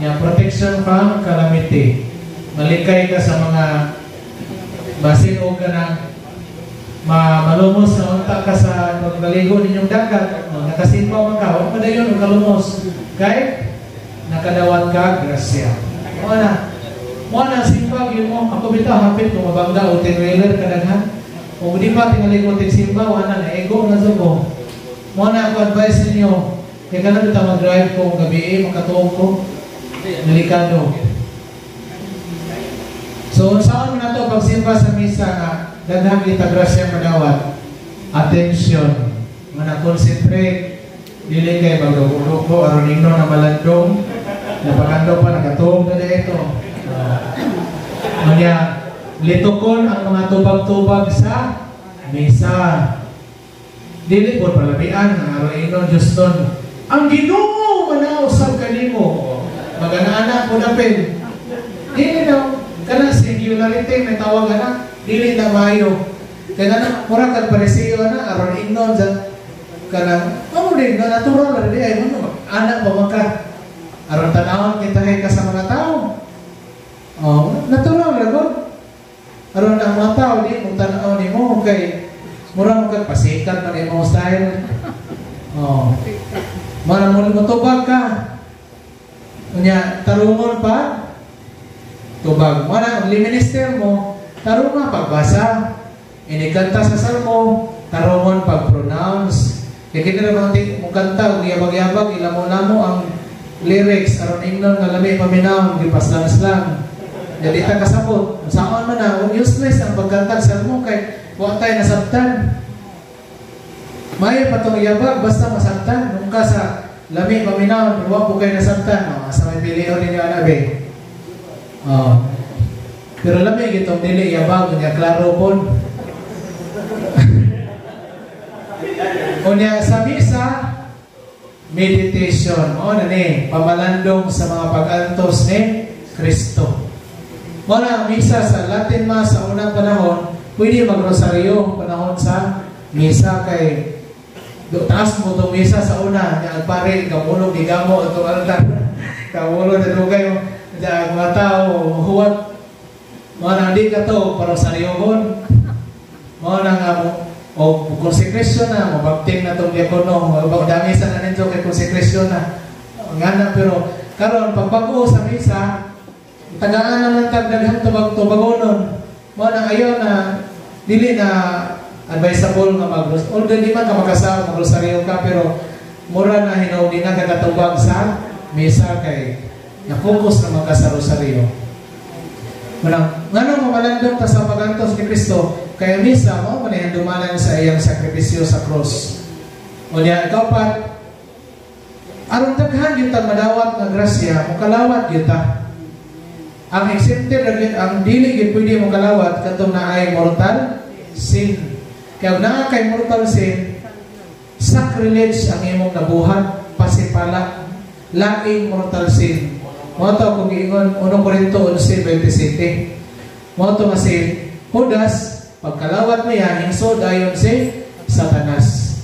Nya protection from calamity. Malikay ka sa mga basin o ka ng malumos na unta ka sa pagbaligo ninyong dagat. O, nakasimba man ka, huwag padayon o kalumos. Kay nakadawat ka, grasya. Wala. Wala, simba, yun mo. Ako bitaw, hapit, kumabangga o tinwailer kadaghan. O di pa, tingali ko tigsimba, wala na, ego na ko. Wala ako advice ninyo. Kaya ka na bitaw mag-drive ko, gabi eh, makatuog ko. Delikado. So, saan mo na ito pagsimba sa misa nga, daghang kita grasya madawat. Attention. Mga concentrate. Dili kay magduko-duko, aron ingno na malandong. Napakando pa, nakatuog na dito. Kanya, litukon ang mga tubag-tubag sa misa. Dili po palabian, ang aron ingno Diyos nun. Ang Ginoo manausab kanimo. Magana-ana po dapil. Dili na, kanang singularity, may tawag na, dili na maayo. Kaya na, mura kag parisiyo na, aron ingnon dyan. Kanang, ano din, natural na din, ay mo, anak ba man ka? Aron tanawon kita ka sa mga tao. Oh, natural ra gud. Aron ang mga tao di mo tan-aw nimo kay mura mo kag pasikat man imong style. Oh. Mara mo motubag ka. Unya tarungon pa tubag. Mara ang minister mo tarunga pagbasa. Inikanta sa salmo tarungon pag pronounce. Kay kini ra man mo kanta og yabag-yabag, ilamo-lamo ang lyrics aron ingnon nga lami paminawon, gipaslang-slang. Jadi ta kasabot. Saon man na, useless ang pagkanta sa mo kay wa tay nasabtan. Maayo pa tong yabag basta masabtan. Nung ka sa lami paminawon, wa po kay nasabtan. Oh, asa may pilion ninyo ana be? Oh. Pero lami gitong dili yabag nya klaro pon. Unya sa misa, meditation, mao na ni pamalandong sa mga pag-antos ni Kristo. Mao na ang misa sa Latin Mass sa unang panahon, pwede magrosaryo panahon sa misa kay do taas mo tong misa sa una, nya ang pare kamulog gigamo atong altar. Kamulog na dugay mo ang mga tao huwat. Mao na di ka to parosaryohon. Mao na nga mo o consecration na, mabapting na itong diakono, dami sa na ninyo kay consecration na. Nga na, pero karon pagbago sa misa, tagaan na lang tag daghang tubag-tubagonon. Mao na ayaw na dili na advisable nga mag, although di man ka makasama magrosaryo ka, pero mura na hinuon di na kakatubag sa misa kay na-focus na ka sa rosaryo. Manang nganong mamalandong ta sa pagantos ni Kristo, kaya misa mao man ang dumalan sa iyang sakripisyo sa cross. Unya ikapat, aron daghan gyud ta madawat nga grasya, mokalawat gyud ta. Ang exempted ra gyud, ang dili gyud pwede mokalawat kadtong naay mortal sin. Kaya naa kay mortal sin, sacrilege ang imong nabuhat, pasipala, laing mortal sin. Mao to kung giingon 1 Corinto 11:27. Mao to nga si Judas pagkalawat niya hingso dayon si Satanas.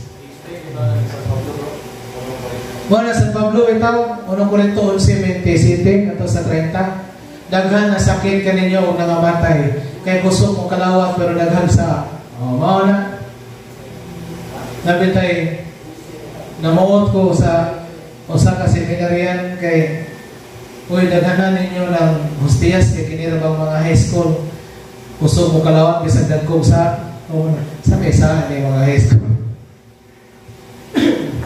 Mao na San Pablo bitaw 1 Corinto 11:27 ato sa 30. Daghan na sakit kaninyo og nangamatay kay kusog mo kalawat pero daghan sa oh, mao na. Nabitay namuot ko sa usa ka seminarian kay uy, daghanan ninyo ng hostiyas kay kini ra bang mga high school kusog mo kalawat bisag dagkog sa oh, sa may sa ni mga high school.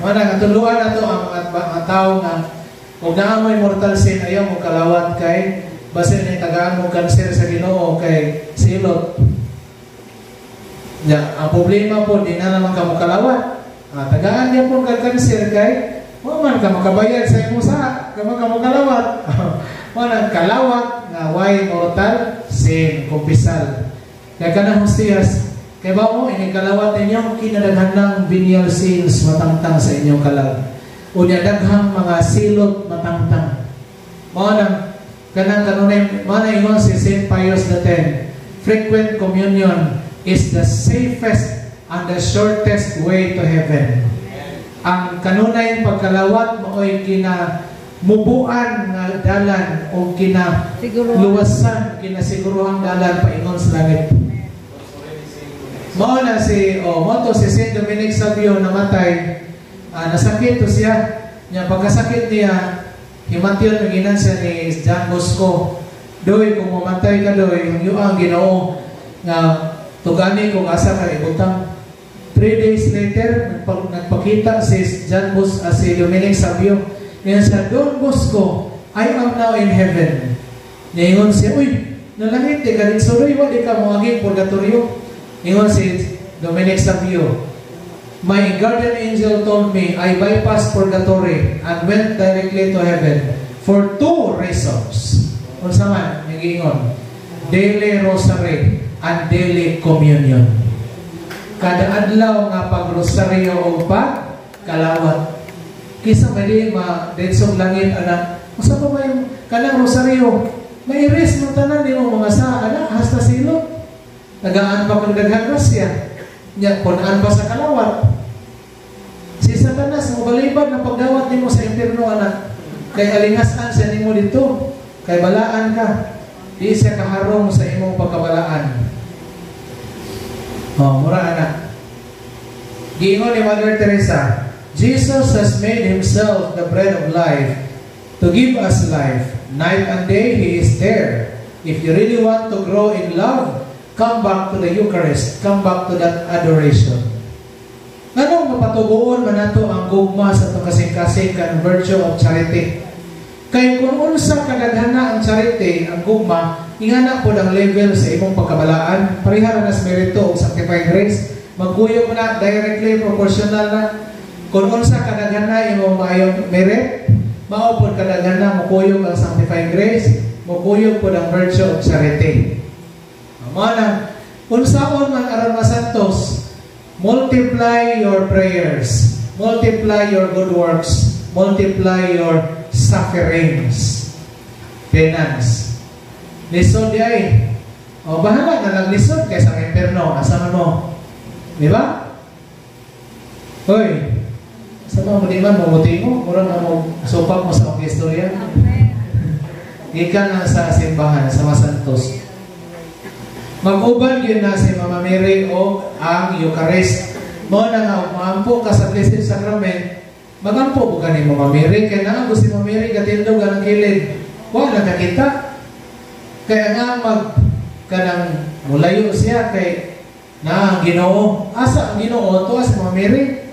Wala nga tuluan nato ang mga tao nga og naa moy mortal sin ayaw mo kalawat kay basin ni tagaan mo kanser sa Ginoo kay silot. Ya, ang problema po di na naman ka mo kalawat. Ah, tagaan niya po kag kanser kay wa man ka makabayad sa imong sa ka man ka mokalawat. Wa nang kalawat nga way mortal sin kumpisal. Kaya kanang hostiyas kay ba mo ini kalawat ninyo kinadaghan ng venial sins matangtang sa inyong kalag. Unya daghang mga silot matangtang. Mao nang kanang kanunay mao na ingon si Saint Pius X, frequent communion is the safest and the shortest way to heaven. Ang kanunay pagkalawat maoy kinamubuan nga dalan o kinaluwasan, kinasiguruhang dalan paingon sa langit. Mao na si oh, mao to si Saint Dominic Savio namatay, nasakit to siya. Nya pagkasakit niya, himation ang ginan siya ni John Bosco. Doy kung mamatay ka doy, hangyo ang Ginoo nga tugani kung asa ka ibutang. 3 days later, nagpakita si John Bosco, si Dominic Savio. Ngayon siya, Don Bosco, I am now in heaven. Ngayon siya, uy, nalangit, di ka rin suroy, wa di ka moaging purgatorio. Ngayon si Dominic Savio, my guardian angel told me I bypassed purgatory and went directly to heaven for 2 reasons. Unsa man, nagiingon, daily rosary and daily communion. Kada adlaw nga pagrosaryo o pagkalawat. Kisa may di ma-detsong langit ana. Usa pa may kanang rosaryo, may risk mo tanan nimo mga sa ana hasta silot. Tagaan pa kang daghang grasya. Nya punaan pa sa kalawat. Si Satanas mobalibad na pagdawat nimo sa impierno ana. Kay alingasan siya nimo dito, kay balaan ka. Di siya kaharong sa imong pagkabalaan. Oh, mura ana. Giingon ni Mother Teresa, Jesus has made himself the bread of life to give us life. Night and day he is there. If you really want to grow in love, come back to the Eucharist, come back to that adoration. Ano nga patubuon man nato ang gugma sa atong kasing-kasing kan virtue of charity. Kay kung unsa kadaghana ang charity, ang gugma, ingana pod ang level sa imong pagkabalaan. Pareha ra na sa merito og sanctifying grace. Magkuyog na, directly proportional na. Kung unsa kadaghana imong maayong merit, mao pod kadaghana mokuyog ang sanctifying grace, mokuyog pod ang virtue of charity. Mao na, unsaon man aron masantos, multiply your prayers, multiply your good works, multiply your sufferings, penance. Lisod di ay. O bahala na lang lisod kaysa ang imperno. Asa man mo? Di ba? Hoy, sa mga mo di man, mumuti mo, murag na mo, supak mo sa akong istorya. Gikan na sa simbahan, sa mga santos. Mag-uban yun na si Mama Mary o ang Eucharist. Mao na nga, maampo ka sa Blessed Sacrament, magampo po ka ni Mama Mary, kaya naa si Mama Mary, katindog ang kilid. Wala kakita. Kaya nga mag, kanang mulayo siya kay na ang Ginoo. Asa ang Ginoo? Tuwa si Mama Mary.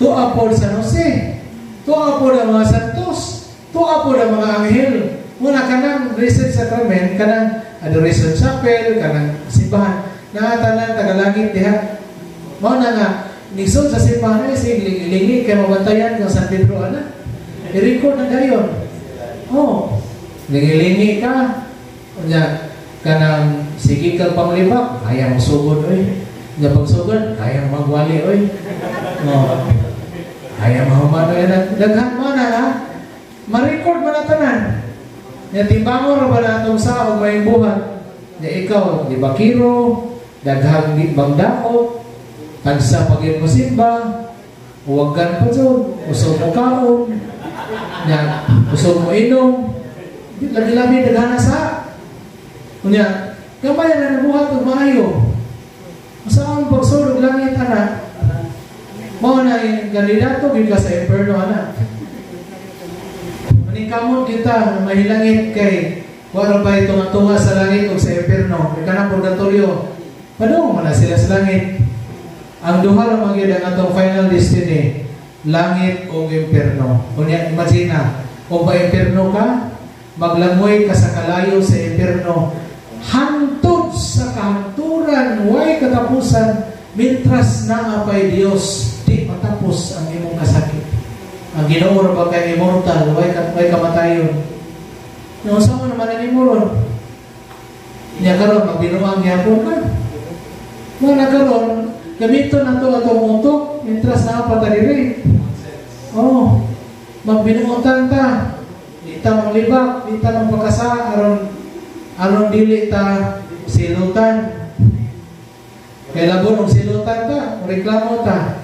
Tuwa po sa Jose. Tuwa po ang mga santos. Tuwa po ang mga anghel. Muna kanang Blessed Sacrament, kanang Adoration Chapel, kanang simbahan, nakatanan tagalangit diha. Mao na nga, nisod sa simbahan ay sige, lingi kay mabantayan kang San Pedro ana. I-record na dayon. Oh, lingi-lingi ka. Unya kanang sige kang panglibak, kaya mo sugod oy. Unya pagsugod, kaya mo magwali oy. Oh. Kaya mahuman oy. Daghan mo na ha. Ma-record mo na tanan. Nya timbangon ra ba na atong sa og may buhat. Nya ikaw, di bakiro, daghang di bangdako, tagsa pag mo simba, huwaggan pa jud, usog mo kaon, nya usog mo inom, labi-labi daghana sa. Unya, gamay na nabuhat og maayo. Sa ang pagsulog langit ana, mao na kandidato gyud ka sa imperno ana. Maningkamot kita mahilangit kay wala pa ito nga tunga sa langit o sa imperno. Kay kanang purgatorio, padung man na sila sa langit. Ang duha ra man gyud ang atong final destiny, langit o imperno. Unya imagine na, kung pa imperno ka, maglangoy ka sa kalayo sa imperno, hantod sa kahanturan, way katapusan, mintras naa pay Dios, di matapos ang imong kasakit. Ang Ginoo ra ba kay immortal, way ka way kamatayon. Nya unsa man naman ang imo ron? Nya karon magbinuang gyapon ka. Mo na karon gamiton nato atong utok mintras naa pa ta diri. Oh, magbinuotan ta. Di ta manglibak, di ta magpakasa aron aron dili ta silutan. Kay labon og silutan ta, reklamo ta.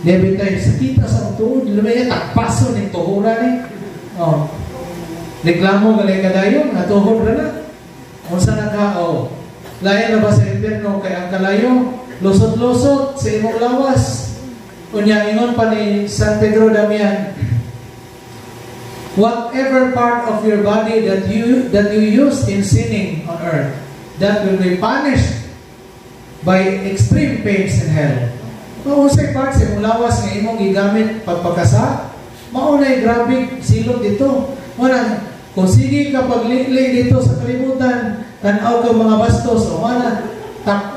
Debit tayo, sakita sa tuod, lumaya, takpaso ng tuhuran eh. Oh. Reklamo galing kadayon, natuhod ra na. Unsa na ka, oh. Lain na ba sa impyerno kay ang kalayo, lusot-lusot sa imong lawas. Unya ingon pa ni San Pedro Damian, whatever part of your body that you use in sinning on earth, that will be punished by extreme pains in hell. Kung unsay part sa imong lawas nga imong gigamit pagpakasa, mao na grabe silot dito. Wala, kung sige ka paglili dito sa kalibutan, tan-aw ka mga bastos, o mana, tak,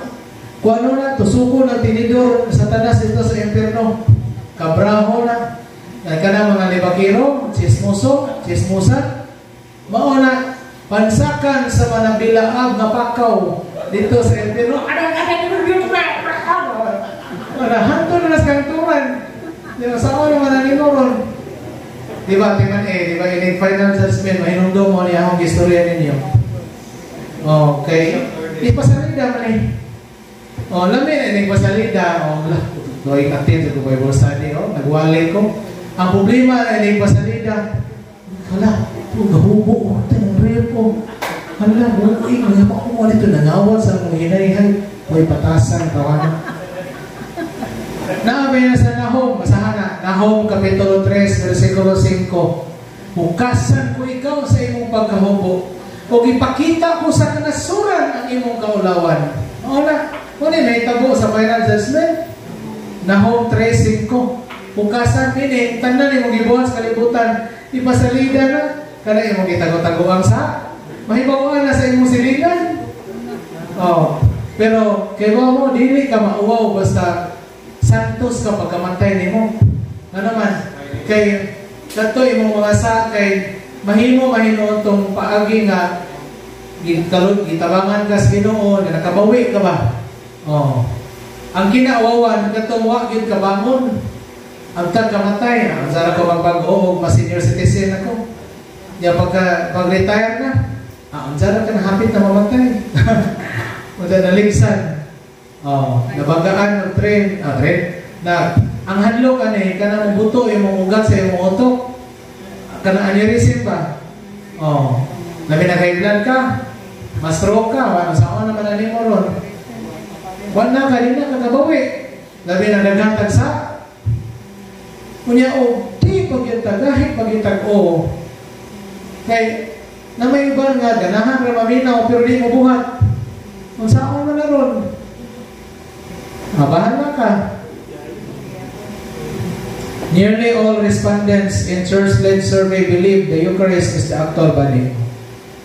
kung ano na, tusuko ng tinidor sa tanas dito sa impierno, kabraho na, ka na mga libakiro, chismoso, chismosa, mao na, pansakan sa mga bilaag nga pakaw dito sa impierno, ano, ano, ano, ano, ano, hanto na sa kanturan. Di ba, sa ano man ang ron? Di ba, tingnan eh, di ba, in final judgment, mahinumdum mo niya akong istorya ninyo. Okay. Di pasalida man eh. Oh, lami na ning pasalida. Oh, lah, doy katin sa Bible study, oh, nagwali ko. Ang problema na ning pasalida. Hala, ito, gahubo, oh, ito, repo. Hala, buhay, mga pa ko dito, nangawat sa mga hinayhay. Hoy, patasan, kawana. Naabay na sa Nahum, basahan na. Nahum, Kapitulo 3, versikulo 5. Hukasan ko ikaw sa imong pagkahubo, o ipakita ko sa kanasuran ang imong kaulawan. Oo na, kung may tabo sa final judgment. Na home tracing ko. Hukasan meaning tanan imong gibuhat sa kalibutan ipasalida na kana imong gitago-tagoang sa mahibaw-an na sa imong silingan. Oh, pero kay mo dili ka mauwaw basta santos ka pagkamatay nimo. Ano man kay kadto imong mga sa kay mahimo mahinuon tong paagi nga gitalod gitabangan ka sa Ginoo nga nakabawi ka ba. Oh. Ang kinaawawan katong wa gyud kabangon. Ang tagkamatay, ang sara ko magbago og mas senior citizen ako. Nya pagka pag-retire na, ang sara ka na hapit na mamatay. Unsa naligsan. Oh, nabanggaan og train, train na ang hadlok ani kanang buto imong ugat sa imong utok. Kana aneurysm ba? Oh, labi na high blood ka, ma-stroke ka, wa saon naman ani mo ron. Wa na ka di na kakabawi. Labi na daghang tagsa. Unya og di pagyud tagahi pagyud o. Kay na may uban nga ganahan ra maminaw pero di mo buhat. Unsaon man na ron? Mabahala ka. Nearly all respondents in church-led survey believe the Eucharist is the actual body.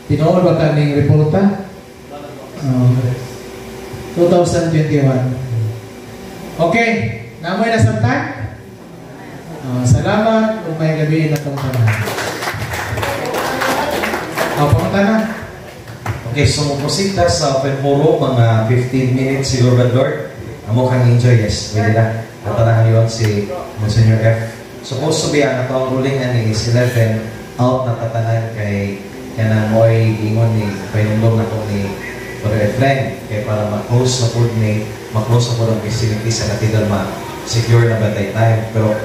Tinuod ba ka ning reporta? 2021. Okay, namoy na samtan? Salamat ug may gabi na tong tanan. Oh, pamunta na.
Okay, so mo-proceed ta sa open forum, mga 15 minutes siguro ba, Lord? Amo kang enjoy, yes. Pwede na. Ato na ngayon si Monsignor F. Supposed to be, ang atong ruling ani is 11, out na tatanan kay kanang mo'y ingon ni painumdum na ko ni Father Efren kay para ma-close na pod ni ma-close na pod ang facility sa cathedral, ma-secure na ba time, pero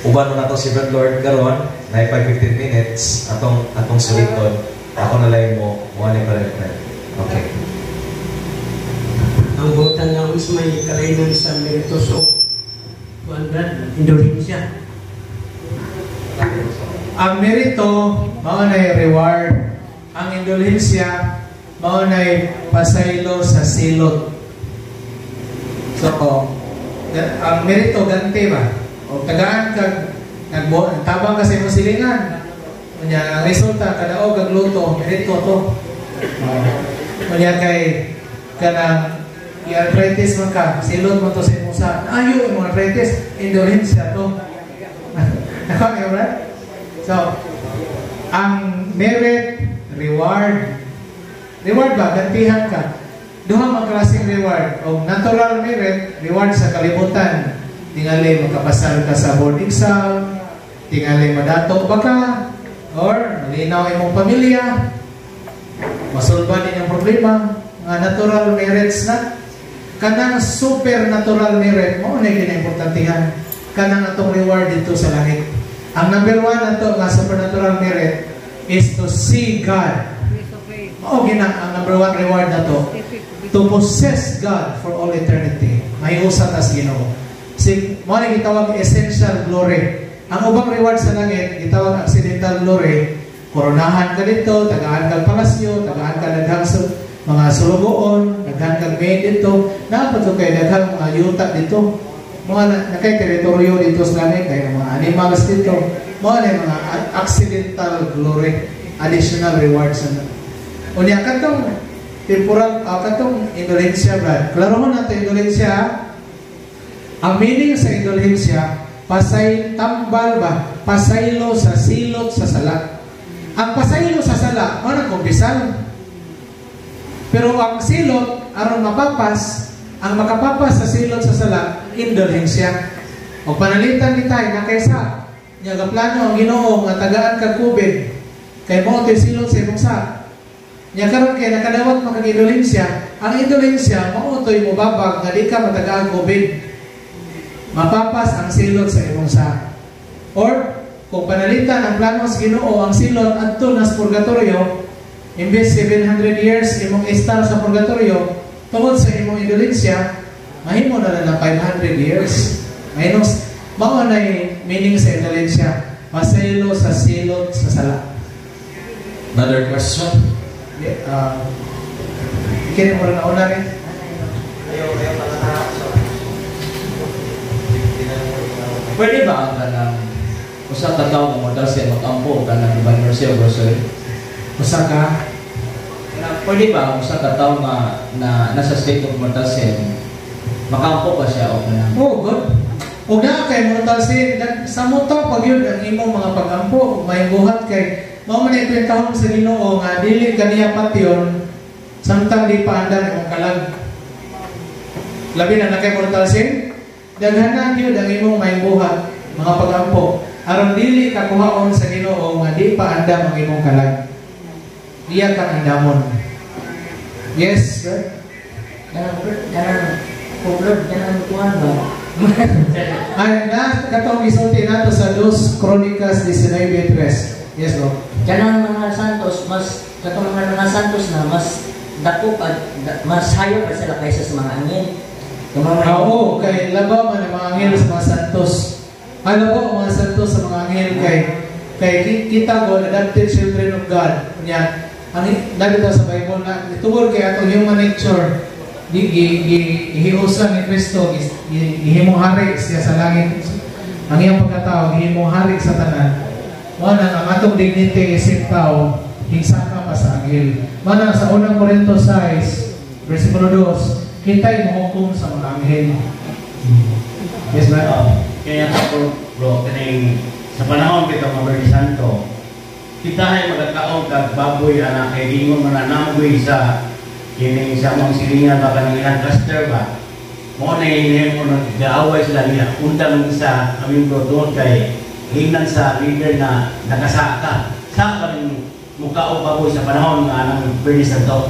uban na nato si Brad Lord karon na 15 minutes atong atong suliton. Ako na lang mo mo ni Father Efren. Okay.
Ang butan lang is may kalainan sa meritos o kuan, Brad, indulhensya.
Ang merito mao nay reward. Ang indulhensya mao nay pasaylo sa silot. So, ang merito ganti ba? O tagaan kag nagbo tabang ka sa imong silingan. Unya ang resulta kadaog kag luto, merito to. Unya kay kanang i-arthritis man ka, silot mo to sa imong sa. Ayo imong arthritis, indulhensya to. Nakaw right? So, ang merit, reward. Reward ba? Gantihan ka. Duha man klaseng reward. O natural merit, reward sa kalibutan. Tingali makapasar ka sa board exam, tingali madato ba ka, or malinaw imong pamilya, masolba din ang problema. Nga natural merits na. Kanang supernatural merit, mao na kinaimportantihan. Kanang atong reward dito sa langit. Ang number one nato nga supernatural merit is to see God. Mao gina ang number one reward nato, to possess God for all eternity. Mahiusa ta sa Ginoo. Si mao na gitawag essential glory. Ang ubang reward sa langit gitawag accidental glory. Koronahan ka dito, tagaan kag palasyo, tagaan ka daghang mga sulugoon, daghan kag maid dito, naa pa kay daghang mga yuta dito. Mga na kay teritoryo dito sa langit, kay mga animals dito. Mga na mga accidental glory, additional rewards na. Unya katong temporal, katong indulhensya, Brad. Klarohon nato indulhensya. Ang meaning sa indulhensya, pasay tambal ba, pasaylo sa silot sa sala. Ang pasaylo sa sala, mao nang kumpisal. Pero ang silot aron mapapas, ang makapapas sa silot sa sala, indulhensya. O panalitan kita na kaysa nya gaplano ang Ginoo nga tagaan kag COVID kay mo to'y silot sa imong sa. Nya karon kay nakadawat man kag indulhensya, ang indulhensya mao to'y mobabag nga di ka matagaan COVID. Mapapas ang silot sa imong sa. Or kung panalitan ang plano sa Ginoo ang silot adto na sa purgatorio, imbes 700 years imong istar sa purgatorio, tungod sa imong indulhensya, mahimo na lang ng 500 years. Minus, mao na meaning sa indulhensya, pasaylo sa silot sa sala.
Another question?
Yeah, kini mo na una rin.
Ayaw, ayaw,
Pwede ba ang kanang usa ka tawo nga mortal sin magampo kanang Divine Mercy of Rosary?
Usa ka
Kanang pwede ba ang usa ka tawo nga na nasa state of mortal sin makampo ba siya o kanang
Oh, good. Ug naa kay mortal sin, sa muta pag yun ang imong mga pagampo, may buhat kay mao man ito yung tahong sa Ginoo nga dili kaniya patyon samtang di pa andam imong kalag. Labi na na kay mortal sin, daghanan gyud ang imong may buhat mga pagampo aron dili ka kuhaon sa Ginoo nga di pa andam ang imong kalag. Iya kang andamon. Yes, sir.
Kanang kanang publod kanang kuan ba?
Ay, na katong gisulti nato sa 2 Kronikas 19:3. Yes, bro.
Kanang mga santos mas katong mga santos na mas dako pa mas hayo pa sila kaysa sa mga anghel. Yung mga
Oo, kay labaw man ang mga anghel sa mga santos. Ano po ang mga santos sa mga anghel kay kay kita ko adopted children of God. Nya, ang nandito sa Bible na tungod kay atong human nature di gi, gi, gihiusan ni Kristo, gihimong hari siya sa langit. Ang iyang pagkatao gihimong hari sa tanan. Mao na ang atong dignity isip tao higsaka pa sa anghel. Mao na sa unang Korinto 6 versikulo 2, kita'y mohukom sa mga anghel. Yes, ma'am.
Kaya ako, bro, kaning sa panahon kita mga Biyernes Santo, kita ay magkakaon kag baboy anak kay gingon man na namgoy sa kining sa among silingan ba kanang ilang cluster ba. Mo na mo nag-aaway sila niya undang sa aming bro doon kay hingnan sa leader na nakasaka. Sa ka rin mukha o baboy sa panahon nga anang Biyernes Santo.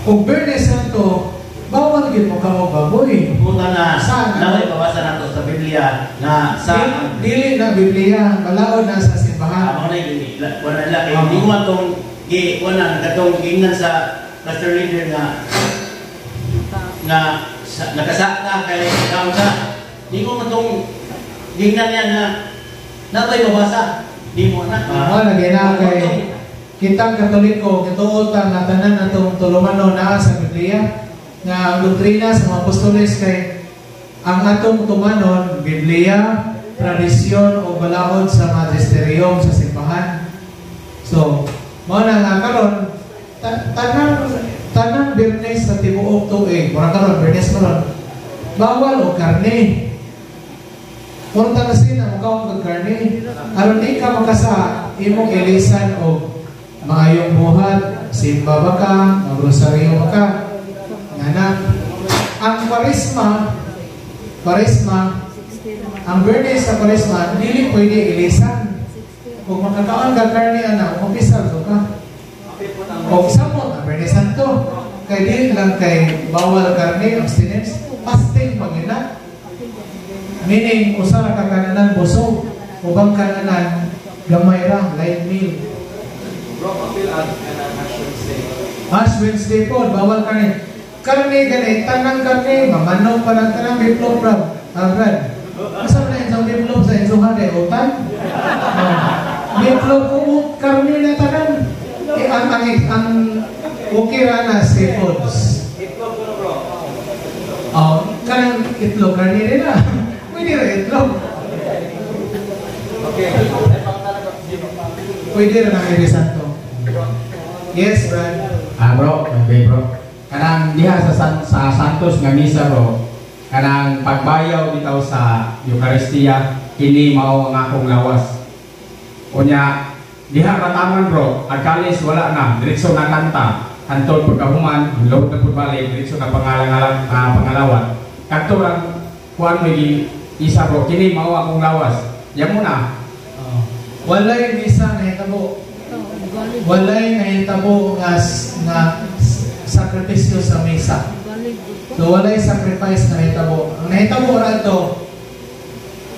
Ug Biyernes Santo, bawal gyud mo kao baboy.
Puta na
Saan?
naway pabasa nato sa Biblia nga sa
Dili na Biblia, balaod na sa simbahan.
Amo na gini, wala la kay di ko man tong gi wala katong giingnan sa cluster leader nga nga sa, nakasaka kay kaon ka. Di ko man tong giingnan niya nga natay mabasa. Di mo na.
Mo lagi na kay kitang Katoliko, kituo ta nga tanan atong tulumanon naa sa Biblia nga ang doktrina sa mga apostoles kay ang atong tumanon Biblia, tradisyon o balaod sa magisterium sa simbahan. So, mao na nga karon tanang tanang Biyernes sa tibuok tuig, mura karon Biyernes karon, bawal og karne. Murta na sina mo kaon og karne. Aron di ka makasa imong ilisan og maayong buhat, simba ba ka, magrosaryo ba ka. Ngana ang Kwaresma, Kwaresma, ang Biyernes sa Kwaresma, dili pwede ilisan. Kung makakaon ka karne ana, kumpisal ka. O samot ang Biyernes Santo. Kay dili lang kay bawal karne, abstinence, fasting pag yun na. Meaning, usa ra ka kananan busog, ubang kananan gamay ra, light meal.
Bro, apil ang kanang Ash Wednesday.
Ash Wednesday po, bawal karne. Karne gani, tanang karne, mamanong pa lang tanang beefloaf bro. Ah, Brad. Asa man na isang beefloaf sa insuhan eh, utan? Oh. Beefloaf ko, karne na tanan. Eh, ang okay ra na seafoods.
Itlog ko no, bro.
Oh, kanang itlog, karne rin na. Pwede ra itlog.
Okay.
Pwede ra na Biyernes Santo. Yes, Brad.
Ah, bro, okay bro. Kanang diha sa Santos nga misa bro. Kanang pagbayaw bitaw sa Eucharistia kini mao ang akong lawas. Unya diha rataman bro, ang kalis wala na, diretso na kanta. Hantod pagkahuman, load na pud balik, diretso na pangalangalang pangalawat. Kadto lang kuan mo gi isa bro, kini mao akong lawas. Yamo na.
Oh. Walay misa nahitabo. Walay nahitabo nga nga sakripisyo sa misa. So walay sacrifice na nahitabo. Ang nahitabo ra to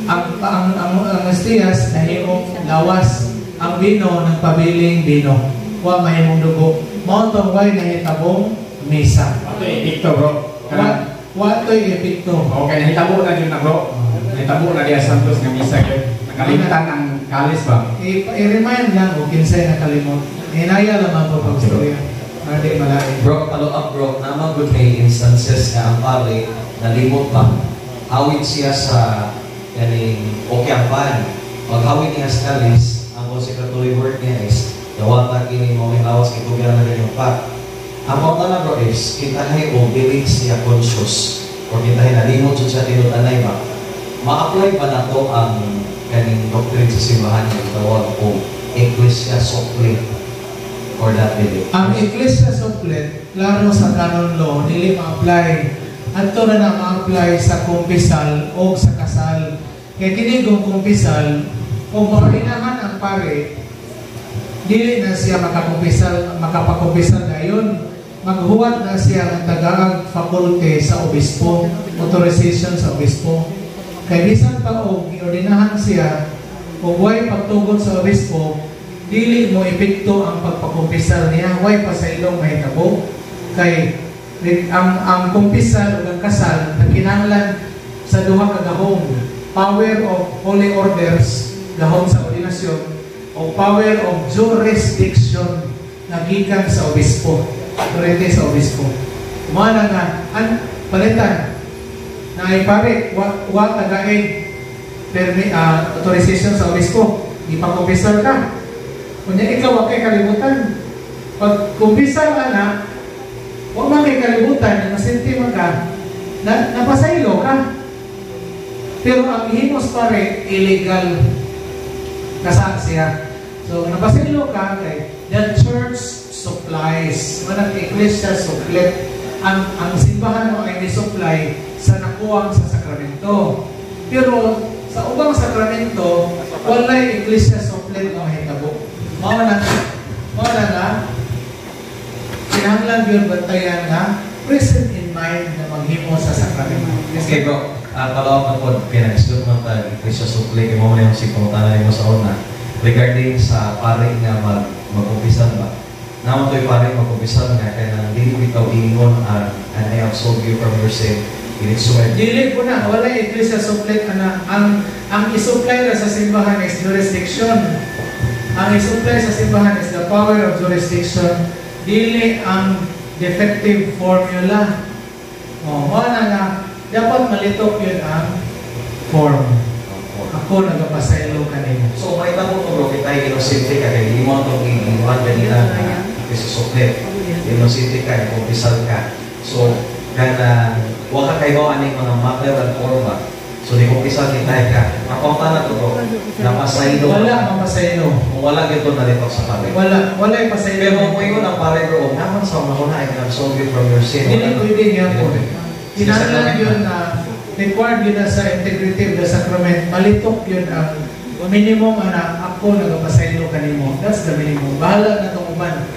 ang ostiyas nahimong lawas, ang bino ng pabiling bino. Wa mahimong dugo. Mao tong way nahitabong misa.
Ato epekto bro.
Wa
Kanang
wa to'y epekto.
Okay, nahitabo na jud na bro. Nahitabo na diha Santos nga misa gyud. Nakalimtan ang kalis ba?
I-remind lang o kinsay nakalimot. Hinaya lamang po pag-istorya. Hindi malain.
Bro, follow up bro, naman good may instances nga ang pare nalimot ba? Awit siya sa Kaning okay ang pan. Paghawid niya sa kalis, ang consecratory work niya is dawata kini mo lawas kay tugyan na yung pat. Ang pangutana, bro, is kintahay o dili siya conscious or kintahay nalimot jud siya tinud-anay ba? Ma-apply ba nato ang kaning doctrine sa simbahan nga gitawag og ecclesia supplet or that dili?
Ang Ecclesia Supplet, klaro sa canon law, dili ma-apply. Adto na na ma-apply sa kumpisal o sa kasal. Kay kini kung kumpisal, kung maordinahan ang pare, dili na siya makakumpisal, makapakumpisal dayon. Maghuwat na siya ang tagaag faculty sa obispo, authorization sa obispo. Kay bisan pa og giordinahan siya, og way pagtugot sa obispo, dili mo epekto ang pagpakumpisal niya, way pasaylong mahitabo. Kay ang kumpisal ug ang kasal nagkinahanglan sa duha ka gahom: power of holy orders, gahom sa ordinasyon, o power of jurisdiction na gikan sa obispo, authority sa obispo. Mao na nga an palitan na ay pare wa tagaid permi, authorization sa obispo, ipakumpisal ka. Kunya ikaw wa kay kalibutan. Pag kumpisal ana, wa man kay kalibutan, inosente man ka, na, napasaylo ka. Pero ang himos pare, illegal kasa siya. So napasaylo ka kay the church supplies. Manang Ecclesia supplet. Ang simbahan mo ay ni-supply sa nakuwang sa sakramento. Pero sa ubang sakramento, walay Ecclesia supplet nga mahitabo. Mao na nga kinahanglan yun bantayan nga present in mind na maghimo sa sakramento.
Okay, bro. Follow up na po, kaya nag-isgot man ta, Ecclesia supplet, kay mo man yung si pangutana nimo sa una. Regarding sa pare nga mag-kumpisal ba? Naman to'y pare mag-kumpisal nga, kaya nang dili bitaw ingon ang "And I absolve you from your sin." Dili.
Dili po na, wala Ecclesia supplet ana. Ang isupply ra sa simbahan is jurisdiction. Ang isupply sa simbahan is the power of jurisdiction. Dili ang defective formula. Oh, mao na nga dapat malitok yun ang form. Ako nagapasaylo kanimo.
So, may tamo to, bro, kita inosente ka, kay imo itong iiwan ganina na Ecclesia supplet. Inosente ka, kumpisal ka. So, kana wa ka kayo aning mga matter and forma. So, di kumpisal kita ka. Ang pangutana to, bro, napasaylo.
Wala mapasaylo.
Kung wala gito nalitok sa pare.
Wala, wala ipasaylo.
Pero kung ingon ang pare, bro, naman sa una I can absolve you from your sin.
Dili pwede niya po.
Dili pwede.
Kinahanglan yun na required yun na sa integrity of the sacrament. Malitok yun ang minimum ana, ako nagapasaylo kanimo. That's the minimum. Bahala na itong uban.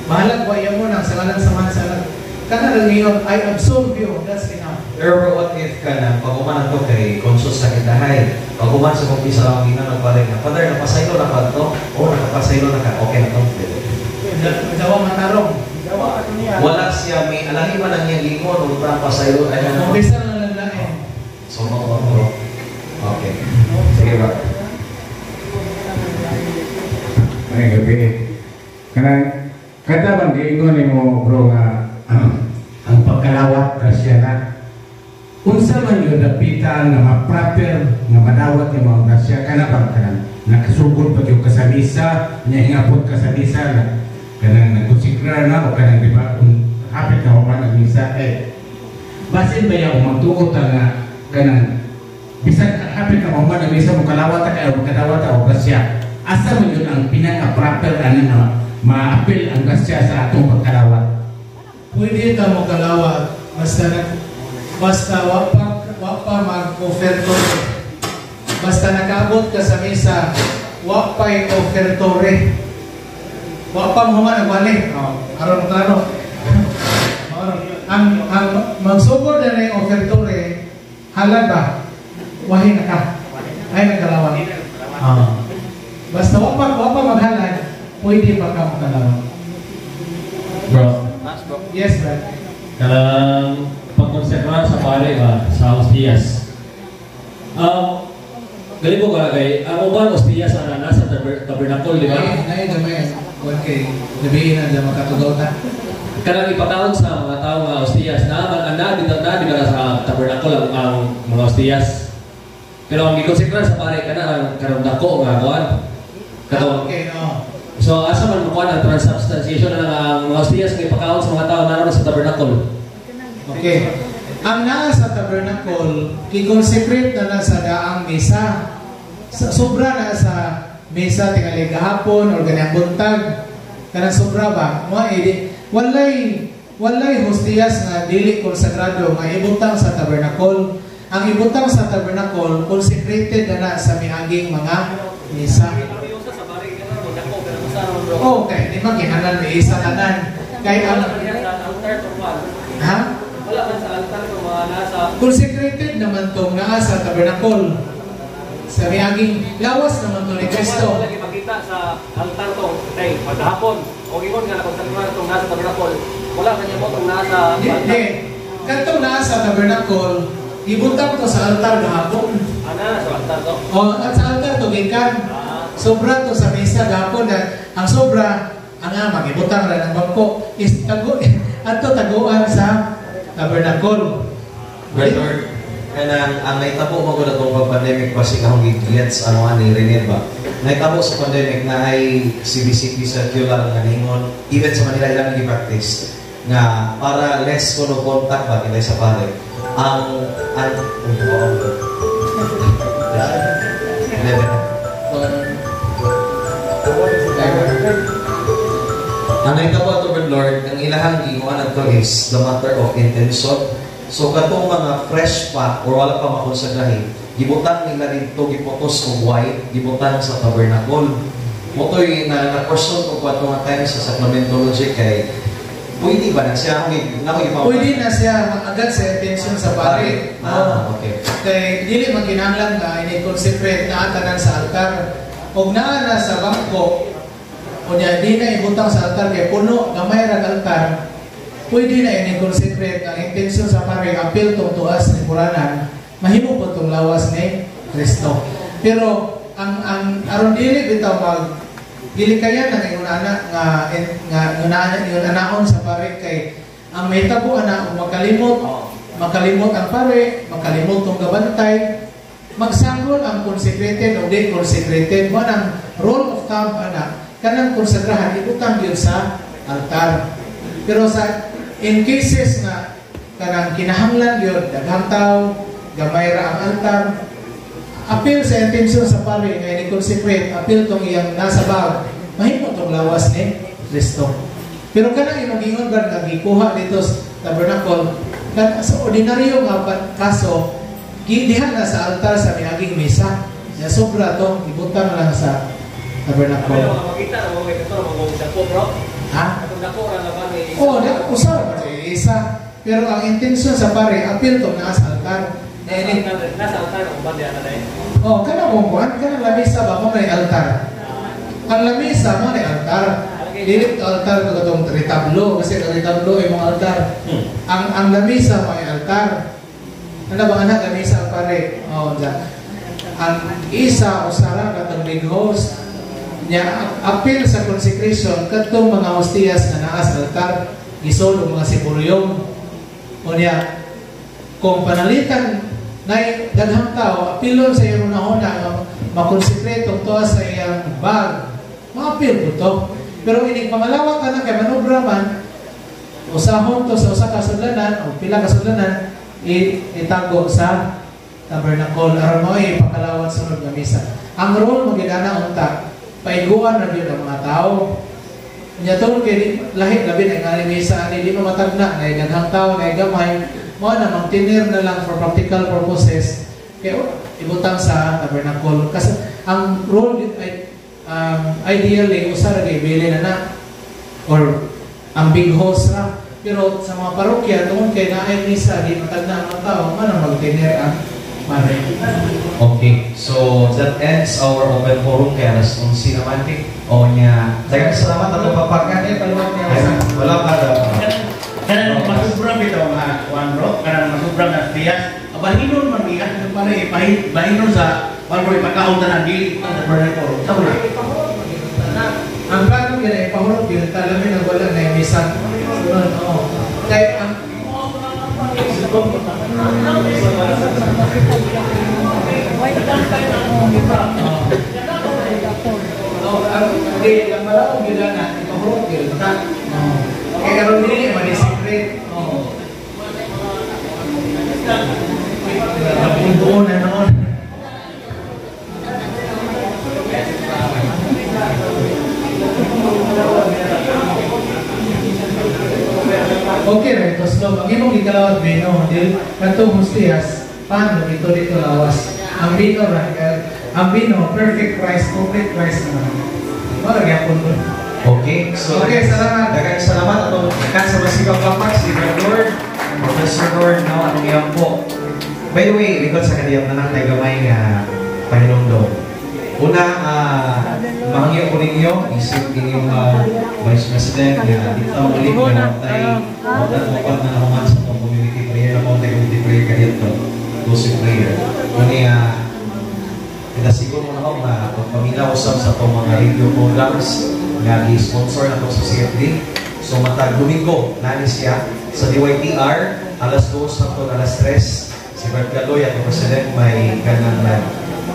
Bahala ko ayaw mo nang sa ngalan sa man sa anak. Kana lang yun, I absolve you. That's enough.
Pero bro, what if ka na, pag uman to kay conscious sa kitahay, pag uman sa kumpisa lang ang ginang nagpare nga, "Father, napasaylo na pa to?" "Oh, nakapasaylo na ka, okay na to."
Dawa matarong.
Wala siya, may alahi man ang iyang lingon, o pa pasaylo, ay ano.
Kumpisa na lang lain.
So, mo bro. Okay. Sige ba?
Ay, gabi. Kanang kada bang giingon nimo, bro, nga ang pagkalawat grasya na. Unsa man yung dapita nga ma-proper nga madawat nimo ang grasya? Kana bang kanang nakasugod pa gyud ka sa misa nya hingapot ka sa misa na kanang nagkonsikrar na o kanang, di ba, kung hapit na human ang misa, eh basin ba ya magtuo ta nga kanang bisan hapit na human ang misa, mo kalawat ta kayo, makadawat ta og grasya? Asa man yun ang pinaka-proper ano nga ma-apil ang grasya sa atong pagkalawat?
Pwede ka mo kalawat basta wa pa mag-offertory. Basta nakaabot ka sa misa, wa pa'y offertory. Wa pa mo man nagbalik. Oh, aron klaro. Aron ang magsugod na na yung offertory, halad ba? Wahin na ka. Ay nagkalawat. Ah. Basta wa pa maghalad, pwede pa ka makalawat.
Bro,
Yes, brad.
Kanang pagkonsekrar sa pare ba sa Hostias. Gali ko ka kay ang uban Hostias ana nasa tabernacle, di ba?
Ay, ay, gamay. Okay, labihin na dyan makatugaw ta.
Kanang ipakaon sa mga tao nga Hostias na man ana dito na di ba sa tabernacle ang mga Hostias. Pero ang gikonsekrar sa pare kana ang kanang dako nga kuan. Katong
Okay, no.
So asa man mo ang transubstantiation na ang mga hostiyas nga ipakaon sa mga tao naroon sa tabernacle.
Okay. Ang naa sa tabernacle, gi-consecrate na na sa daang misa. Sobra na sa misa tingali gahapon or ganyang buntag. Kanang sobra ba? Mo idi walay hostiyas nga dili konsagrado nga ibutang sa tabernacle. Ang ibutang sa tabernacle consecrated na na sa miaging mga misa. Oh, kay di man kinahanglan may isa tanan. Kay ang ha?
Wala man sa altar kung mga nasa
Consecrated naman tong naa sa tabernacle. Sa miaging lawas naman to ni Kristo.
Wala lagi makita sa altar to kay pagkahapon. O ingon nga nakonsagrar tong nasa tabernacle. Wala kanya mo tong nasa
Hindi. Katong naa sa tabernacle, ibutang to sa altar gahapon.
Ana sa altar to.
O at sa altar to gikan. Sobra to sa mesa gahapon na ang sobra ang ama gibutang ra ng bangko is tago adto taguan sa tabernacle.
Brother Lord, kanang ang nahitabo mo gud atong pag-pandemic kasi akong gigets ano ani Rene ba. Nahitabo sa pandemic na ay CBCP circular nga ningon even sa Manila ilang gi-practice nga para less kuno contact ba kita sa pare. Ang uy, oo. 11 na. Ang nahitabo ato, Brother Lord, ang ilahang ginguan ato is the matter of intention. So katong mga fresh pa or wala pa makonsagrahin, gibutang nila dito, giputos og white, gibutang sa tabernacle. Motoy na na-question ko pa nga time sa sacramentology kay pwede ba na siya akong
Pwede na siya agad sa intention sa pare.
Ah, okay.
Kay dili man kinahanglan nga ini-consecrate na tanan sa altar. Og naa na sa bangko, unya di na ibutang sa altar kay puno gamay ra altar. Pwede na ini-consecrate ang intention sa pare apil tong tuas ni Puranan, mahimo po tong lawas ni Kristo. Pero ang aron dili bitaw mag gilikayan ang ingon ana nga nga ingon anaon sa pare kay ang mahitabo ana og makalimot ang pare, makalimot tong gabantay, magsanggol ang consecrated o di consecrated. Mo nang rule of thumb ana, kanang konsagrahan ibutang gyud sa altar. Pero sa in cases nga kanang kinahanglan gyud daghang tawo, gamay ra ang altar, appeal sa intention sa pare nga ini-consecrate, appeal tong iyang nasa bag, mahimo tong lawas ni Kristo. Pero kanang imong giingon ba nga gikuha dito sa tabernacle, kan sa ordinaryo nga kaso, diha na sa altar sa miaging misa. Ya sobra to, ibutang lang sa tabernacle.
Pero makita mo kay kato mga dako bro.
Ha?
Katong dako ra nga ba ni
Oh, na usa ra ba isa. Pero ang intention sa pare, appeal tong naa sa altar. Na ini
nasa altar ang banda na dai.
Oh, kana mo kuan, kana lamisa ba mo may altar. Ang lamisa mo may altar. Dili to altar to katong retablo kasi ang retablo ay mga altar. Ang lamisa mo ay altar. Ano ba anak lamisa ang pare? Oh, diyan. Ang isa usara katong big host nya appeal sa consecration kadtong mga hostiyas nga naa sa altar gisol og mga siburyong. Unya kung panalitan na daghang tao apilon sa iyang unahuna nga makonsecrate og tuwa sa iyang bag, maapil po to. Pero ining pangalawa ka na kay manobra man, usahon to sa usa ka sudlanan o pila ka sudlanan, itago sa tabernacle aron mo ipakalawat sunod nga misa. Ang role mo gidana unta paiguan ra gyud ang mga tao. Nya tungod kay lahi labi na nga misa ani di mamatagna na daghang tao na gamay, mo na magtinir na lang for practical purposes kay ibutang sa tabernacle. Kasi ang role ay ideally usa ra kay bili na na or ang big host ra. Pero sa mga parokya tungod kay naay misa di matagna ang mga tao, mo na magtinir ang pare.
Okay, so that ends our open forum kay alas 11 naman. O niya. Daghang salamat atong papakan. Wala pa daw.
Kanang masubra bitaw nga kuan bro, kanang masubra nga tiyas. Bahinon man gikan sa pare, bahinon sa kuan bro ipakaon tanan dili pa sa tabernacle. Sa una.
Ang plano nila ipahurot gyud ta labi na wala na misa. Oo. Kay ang
Why
Oh, ang di ang malaw gyud na ipahurot gyud ta. Oh. Kay karon dili man secret. Oh. Napunduon na noon. Okay ra ito slow. Ang imong gikalawat bino, dil katong hostiyas, paano dito dito lawas. Ang bino ra, ang bino perfect Christ, complete Christ na. Wala gyapon ko.
Okay, so
okay, salamat.
Daghang salamat atong kan sa masipag papak si Brother Lord, Professor Lord, no, anong iyang po. By the way, likod sa kaniyang nanak na gamay nga Panginoon. Una, mahangyo ko ninyo, isip inyong Vice President nga dito ulit nga tay mautat na naman sa itong community prayer, na tayo community prayer kanito, closing prayer. Una, kita siguro na ako nga pagpamila usab sa itong mga radio programs nga gi-sponsor na ito sa CFD. So matag Domingo, nani siya sa DYTR, alas 2 hangtod alas 3. Si Bert Galoy, atong President, may kanang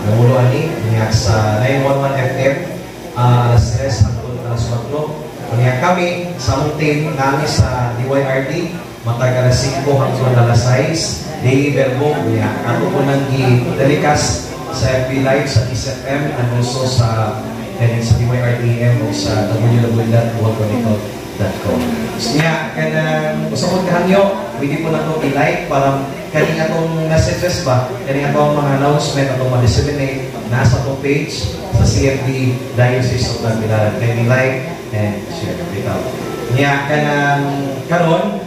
nangulo ani niya sa 911 FM, alas 3 hangtod alas 4. Niya kami sa among team nami sa DYRD, matag alas 5 hangtod alas 6, Daily Verbo niya. Ato po nang gi-telecast sa FB Live, sa KISS FM, and also sa DYRDM o sa www.worldchronicle.com. So niya, kanang usa ko kahangyo, pwede po na itong i-like para kaning atong messages ba, kaning atong mga announcement, atong ma-disseminate, nasa itong page sa CFD Diocese of Tagbilaran. Kaya like and share. Bitaw. Niya, kanang karon,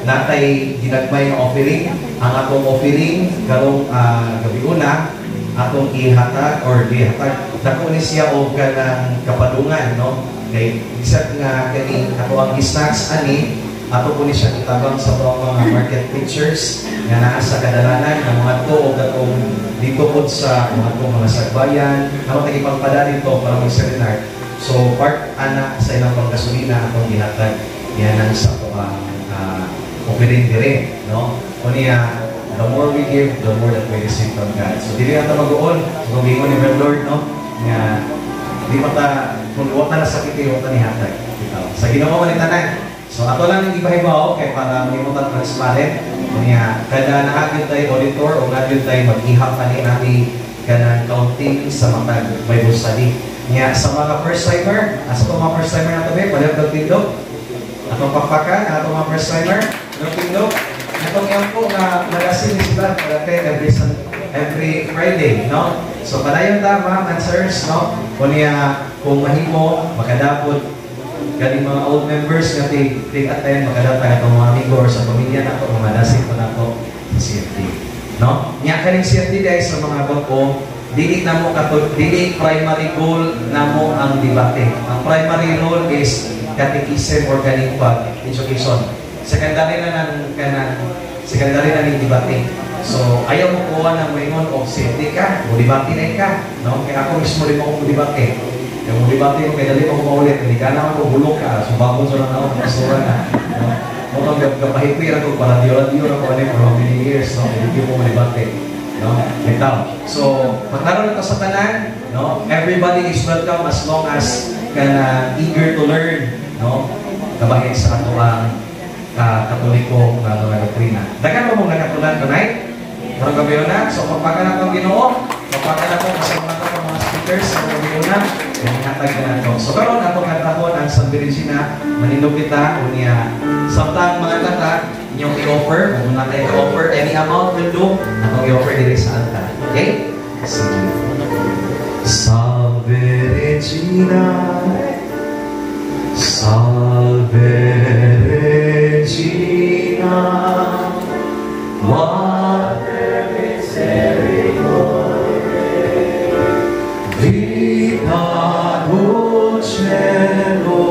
natay ginagmay nga offering. Ang atong offering karong gabi una, atong ihatag or gihatag dako ni siya og kanang kapadungan, no, kay bisag nga kaning ato ang snacks ani ato po ni siya itabang sa atong mga market pictures nga naa sa kadalanan nga mga to og atong dito pod sa mga atong mga sagbayan ato tagipangpada dito para mag seminar. So part ana sa ilang panggasolina atong gihatag yan sa ato ang offering dire, no. Unya, the more we give, the more that we receive from God. So, dili na ta mag-uol. So, kung gingon ni Lord, no? Nga, di pa ta, kung huwag ta nasakiti, huwag ta nihatag. Sa Ginoo man tanan. So, ato lang yung ibahibaw, kay para mahimo ta transparent. Unya, kada naagid tayo auditor o naagid tayo mag-ihap ani namin kanang counting sa matag Bible study. Nya, sa mga first-timer, asa to mga first-timer na tabi, palihog ng tindog. Atong pakpakan, atong mga first-timer, ng tindog. Itong yan po na magasin sila every Friday, no? So, padayon ta, ma'am and sirs, no? Kung niya, kung mahimo, makadapot, galing mga old members nga tig-attend, makadapot itong mga amigo or sa pamilya na ito, mga dasig pa na ito sa CFD, no? Niya kaning CFD, guys, sa mga bangko, dili na mo dili primary goal na mo ang debate. Ang primary role is catechism or kaning pag-education. Secondary na ng kanang secondary na ning debate. So ayaw mo kuha ng moingon og CFD ka, mo debate na ka, no? Kaya ako mismo rin mo debate. Kaya mo debate ko kay dali mo maulit, hindi ka na ako bulok ka, sumbabon sa lang ako, pasura na, no? Mo tong gapahipir ako para radio-radio na ko ani for how many years, no? Hindi mo debate, no? Bitaw. So pagkaroon ito sa tanan, no? Everybody is welcome as long as kana eager to learn, no? Kabahin sa ato ang Katoliko nga mga doktrina. Daghan mo mong nakatulan tonight? Karong gabi na. So pagpaka na itong Ginoo, pagpaka na itong kasama na itong mga speakers sa gabi na, ginhatag na ito. So karon atong kantahon ang Salve Regina, manindog kita unya samtang mga kanta inyong i-offer, kung na tayo i-offer, any amount will do, atong i-offer diri sa altar. Okay? Sige. Salve Regina, Salve Regina, Mater misericordiae, vita dulcelo,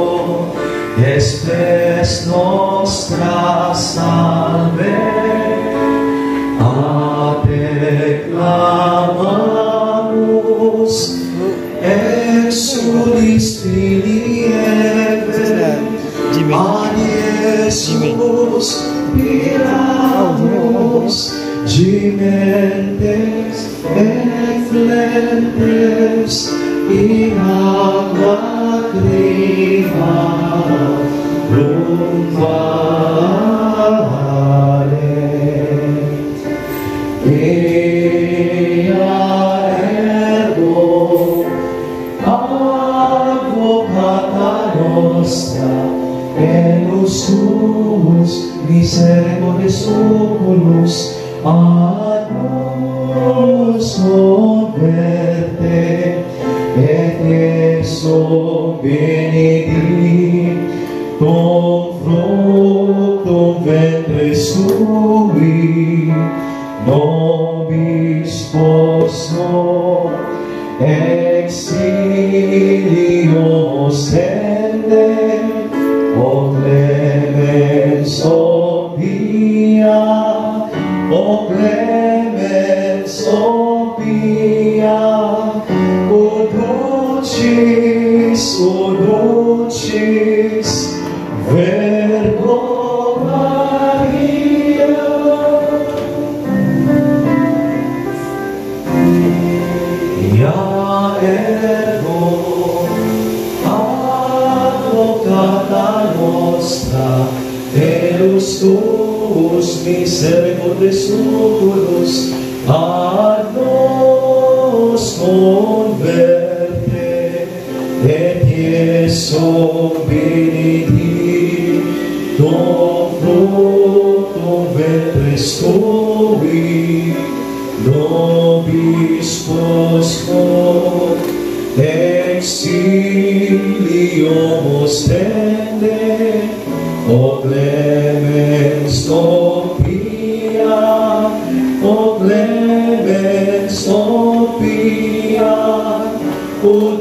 espes nostra salve, a te clamamus, exulis filii Eve, ad Iesus Pilatus,
Gimentes et flentes in hac lacrima vale. Ea ergo advocata nostra, e nos tuos misericordes oculos ad nos converte, et Iesum benedictum fructum ventris tui, nobis post hoc exilium ostende, O clemens, O pia, O clemens, O pia, O dulcis, Virgo Maria. Ia ergo advocata nostra, Deus tuus misericordes oculos ad nos converte, et Iesum benedictum fructum ventris tui, nobis post hoc exilium ostende, O clemens, O pia, O clemens, O pia, O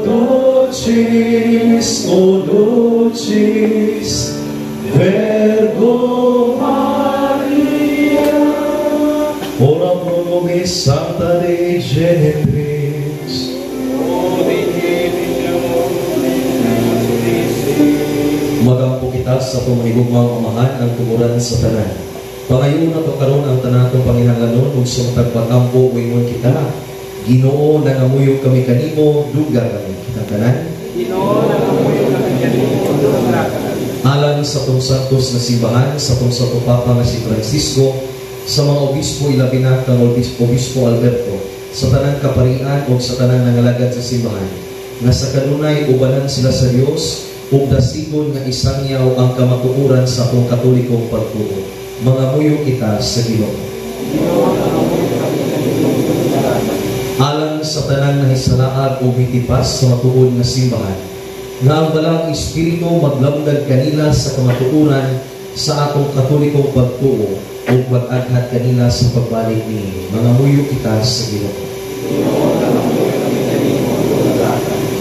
dulcis, Virgo Maria. Ora pro nobis Sancta Dei Genitrix.
Magampo kita sa atong mahigugmaang Amahan ang tumuran sa tanan. Pangayon nato karon ang tanan atong panginahanglanon ug sa matag pag-ampo moingon kita. Ginoo, nangamuyo kami kanimo, duga kami kitang tanan.
Ginoo, nangamuyo kami kanimo, duga kami.
Alang sa atong santos na simbahan, sa atong Santo Papa nga si Francisco, sa mga obispo ilabi na kang Obispo Alberto, sa tanang kaparian o sa tanang nangalagad sa simbahan, nga sa kanunay ubanan sila sa Dios ug dasigon nga isangyaw ang kamatuoran sa atong Katolikong pagtuo. Mangamuyo kita sa Ginoo. Alang sa tanang nahisalaag o mitipas sa matuod nga simbahan, nga ang Balaang Espiritu maglamdag kanila sa kamatuoran sa atong Katolikong pagtuo ug mag-aghat kanila sa pagbalik niini. Mangamuyo kita sa Ginoo.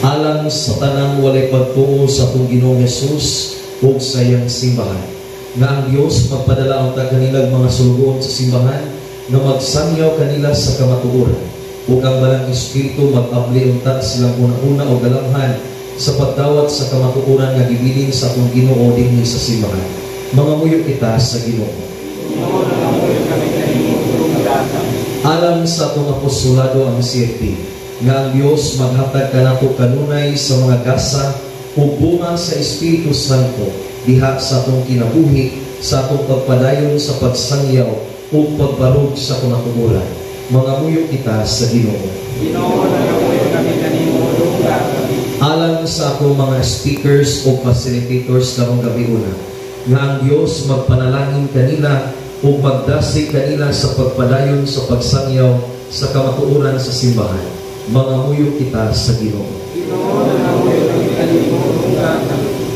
Alang sa tanang walay pagtuo sa atong Ginoong Hesus ug sa iyang simbahan, nga ang Dios magpadala unta kanilang mga sulugoon sa simbahan nga magsangyaw kanila sa kamatuoran, ug ang Balaang Espiritu mag-abli unta silang una-una o galamhan sa pagdawat sa kamatuoran nga gibilin sa atong Ginoo dinhi sa simbahan. Mangamuyo kita sa Ginoo. Alang sa atong apostolado ang CFP, nga ang Dios maghatag kanato kanunay sa mga gasa ug bunga sa Espiritu Santo diha sa atong kinabuhi, sa atong pagpadayon sa pagsangyaw ug pagbarog sa kamatuoran. Mangamuyo kita sa Ginoo.
Ginoo, nangamuyo kami kanimo, duga kami.
Alang sa atong mga speakers o facilitators karong gabi una, nga ang Dios magpanalangin kanila ug magdasig kanila sa pagpadayon sa pagsangyaw sa kamatuoran sa simbahan. Mangamuyo kita sa Ginoo.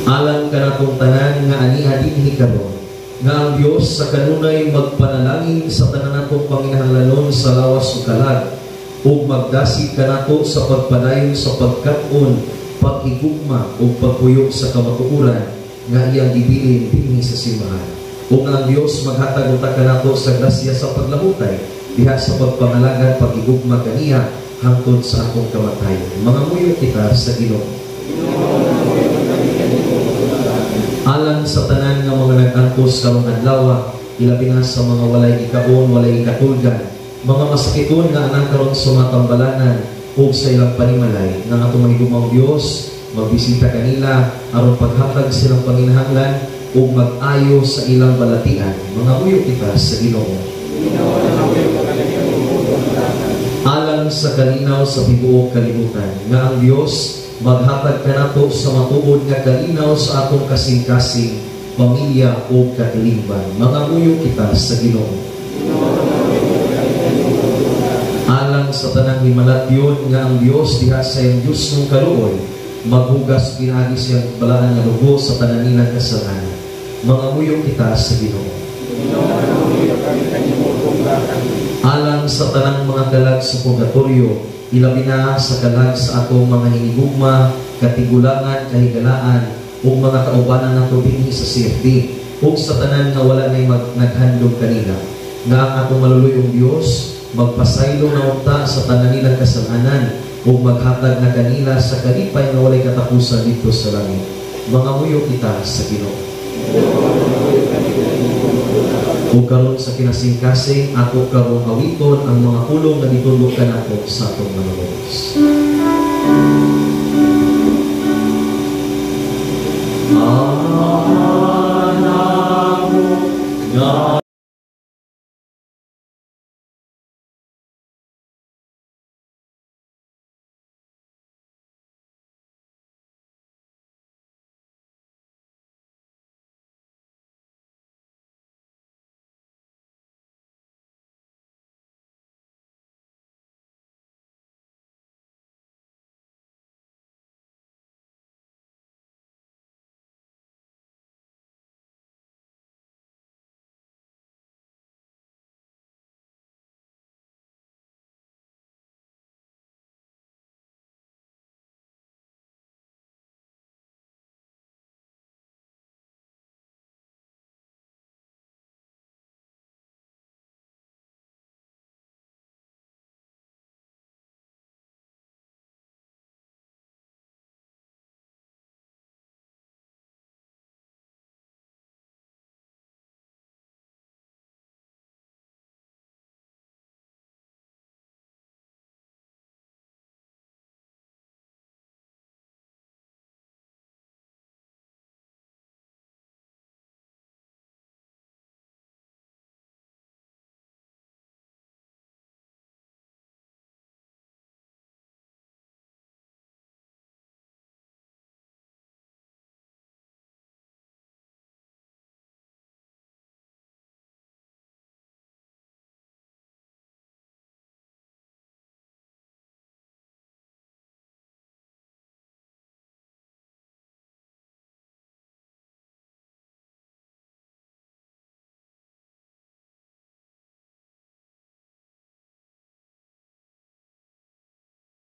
Alang kanatong tanan nga aniha dinhi karon, nga ang Dios sa kanunay magpanalangin sa tanan natong panginahanglanon sa lawas ug kalag, ug magdasig kanato sa pagpadayon sa pagkat-on, paghigugma ug pagpuyo sa kamatuoran nga iyang gibilin dinhi sa simbahan. Ug ang Dios maghatag unta kanato sa grasya sa paglahutay diha sa pagpangalagan paghigugma kaniya hangtod sa atong kamatayon. Mangamuyo kita sa Ginoo. Alang sa tanan nga mga nag-antos karong adlaw Ilabi na sa mga walay gikaon, walay gikatulgan, mga masakiton nga anang karon sa mga tambalanan ug sa ilang panimalay. Nga atong mahigugmaong Dios magbisita kanila aron paghatag silang panginahanglan ug mag-ayo sa ilang balatian. Mangamuyo kita sa Ginoo. Alang sa kalinaw sa tibuok kalibutan, nga ang Dios maghatag kanato sa matuod nga kalinaw sa atong kasing-kasing, pamilya o katilingban. Mangamuyo kita sa Ginoo. Alang sa tanang himalatyon, nga ang Dios diha sa iyang Dios ng kaluoy maghugas pinaagi siyang balaan nga dugo sa tanan nilang kasalanan. Mangamuyo kita sa Ginoo. Alang sa tanang mga kalag sa purgatorio, ilabi na sa kalag sa atong mga hinigugma, katigulangan, kahigalaan, ug mga kaubanan nato dinhi sa CFD, ug sa tanan nga wala nay naghandom kanila, nga ang atong maluluyong Dios magpasaylo na unta sa tanan nilang kasalanan ug maghatag na kanila sa kalipay nga walay katapusan didto sa langit. Mangamuyo kita sa Ginoo. Ug karon sa kinasingkasing ako karon awiton ang mga pulong nga gitudlo kanato sa atong Manunubos.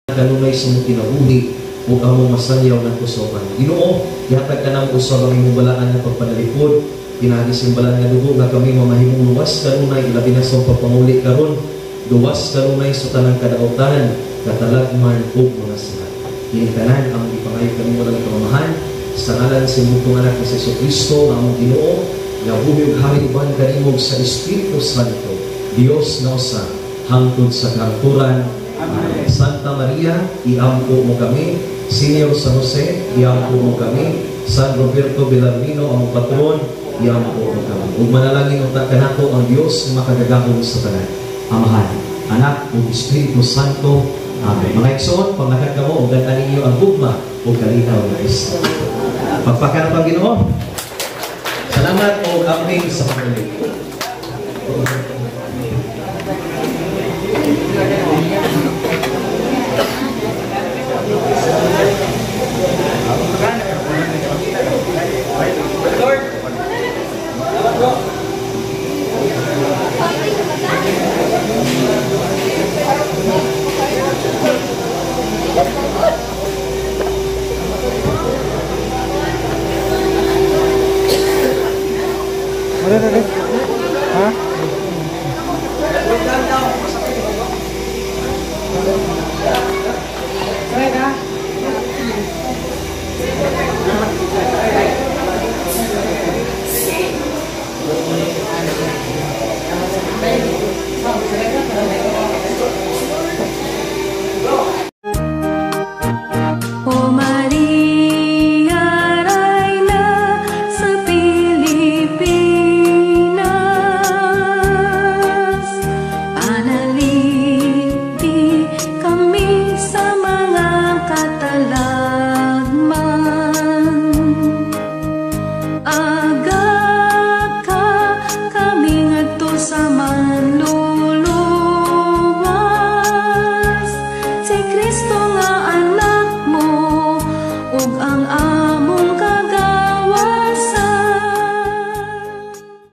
Anak kanunay sa mong kinabuhi ug among masangyaw ng kusoman. Ginoo, gihatag ka namo usab ang imong balaan nga pagpanalipod, pinaagi sa imong balaan nga dugo nga kami mamahimong luwas kanunay, ilabi na sa pagpanguli karon, luwas kanunay sa tanang kadautan, katalagman ug mga sala. Kini tanan ang gipangayo kanimo lang kamamahan sa ngalan sa imong bugtong anak nga si Jesucristo nga among Ginoo, nga buhi ug hari uban kanimo sa Espiritu Santo, Dios nga usa hangtod sa kahangturan. Amen. Santa Maria, iampo mo kami. Senior San Jose, iampo mo kami. San Roberto Bellarmino, ang patron, iampo mo kami. Ug manalangin unta kanato ang Dios nga makagagahom sa tanan, Amahan, Anak ug Espiritu Santo. Amen. Mga igsoon, panglakad kamo ug dad-an ninyo ang gugma ug kalinaw nga Kristo. Pagpakanap ang Ginoo. Salamat ug amping sa pagdali.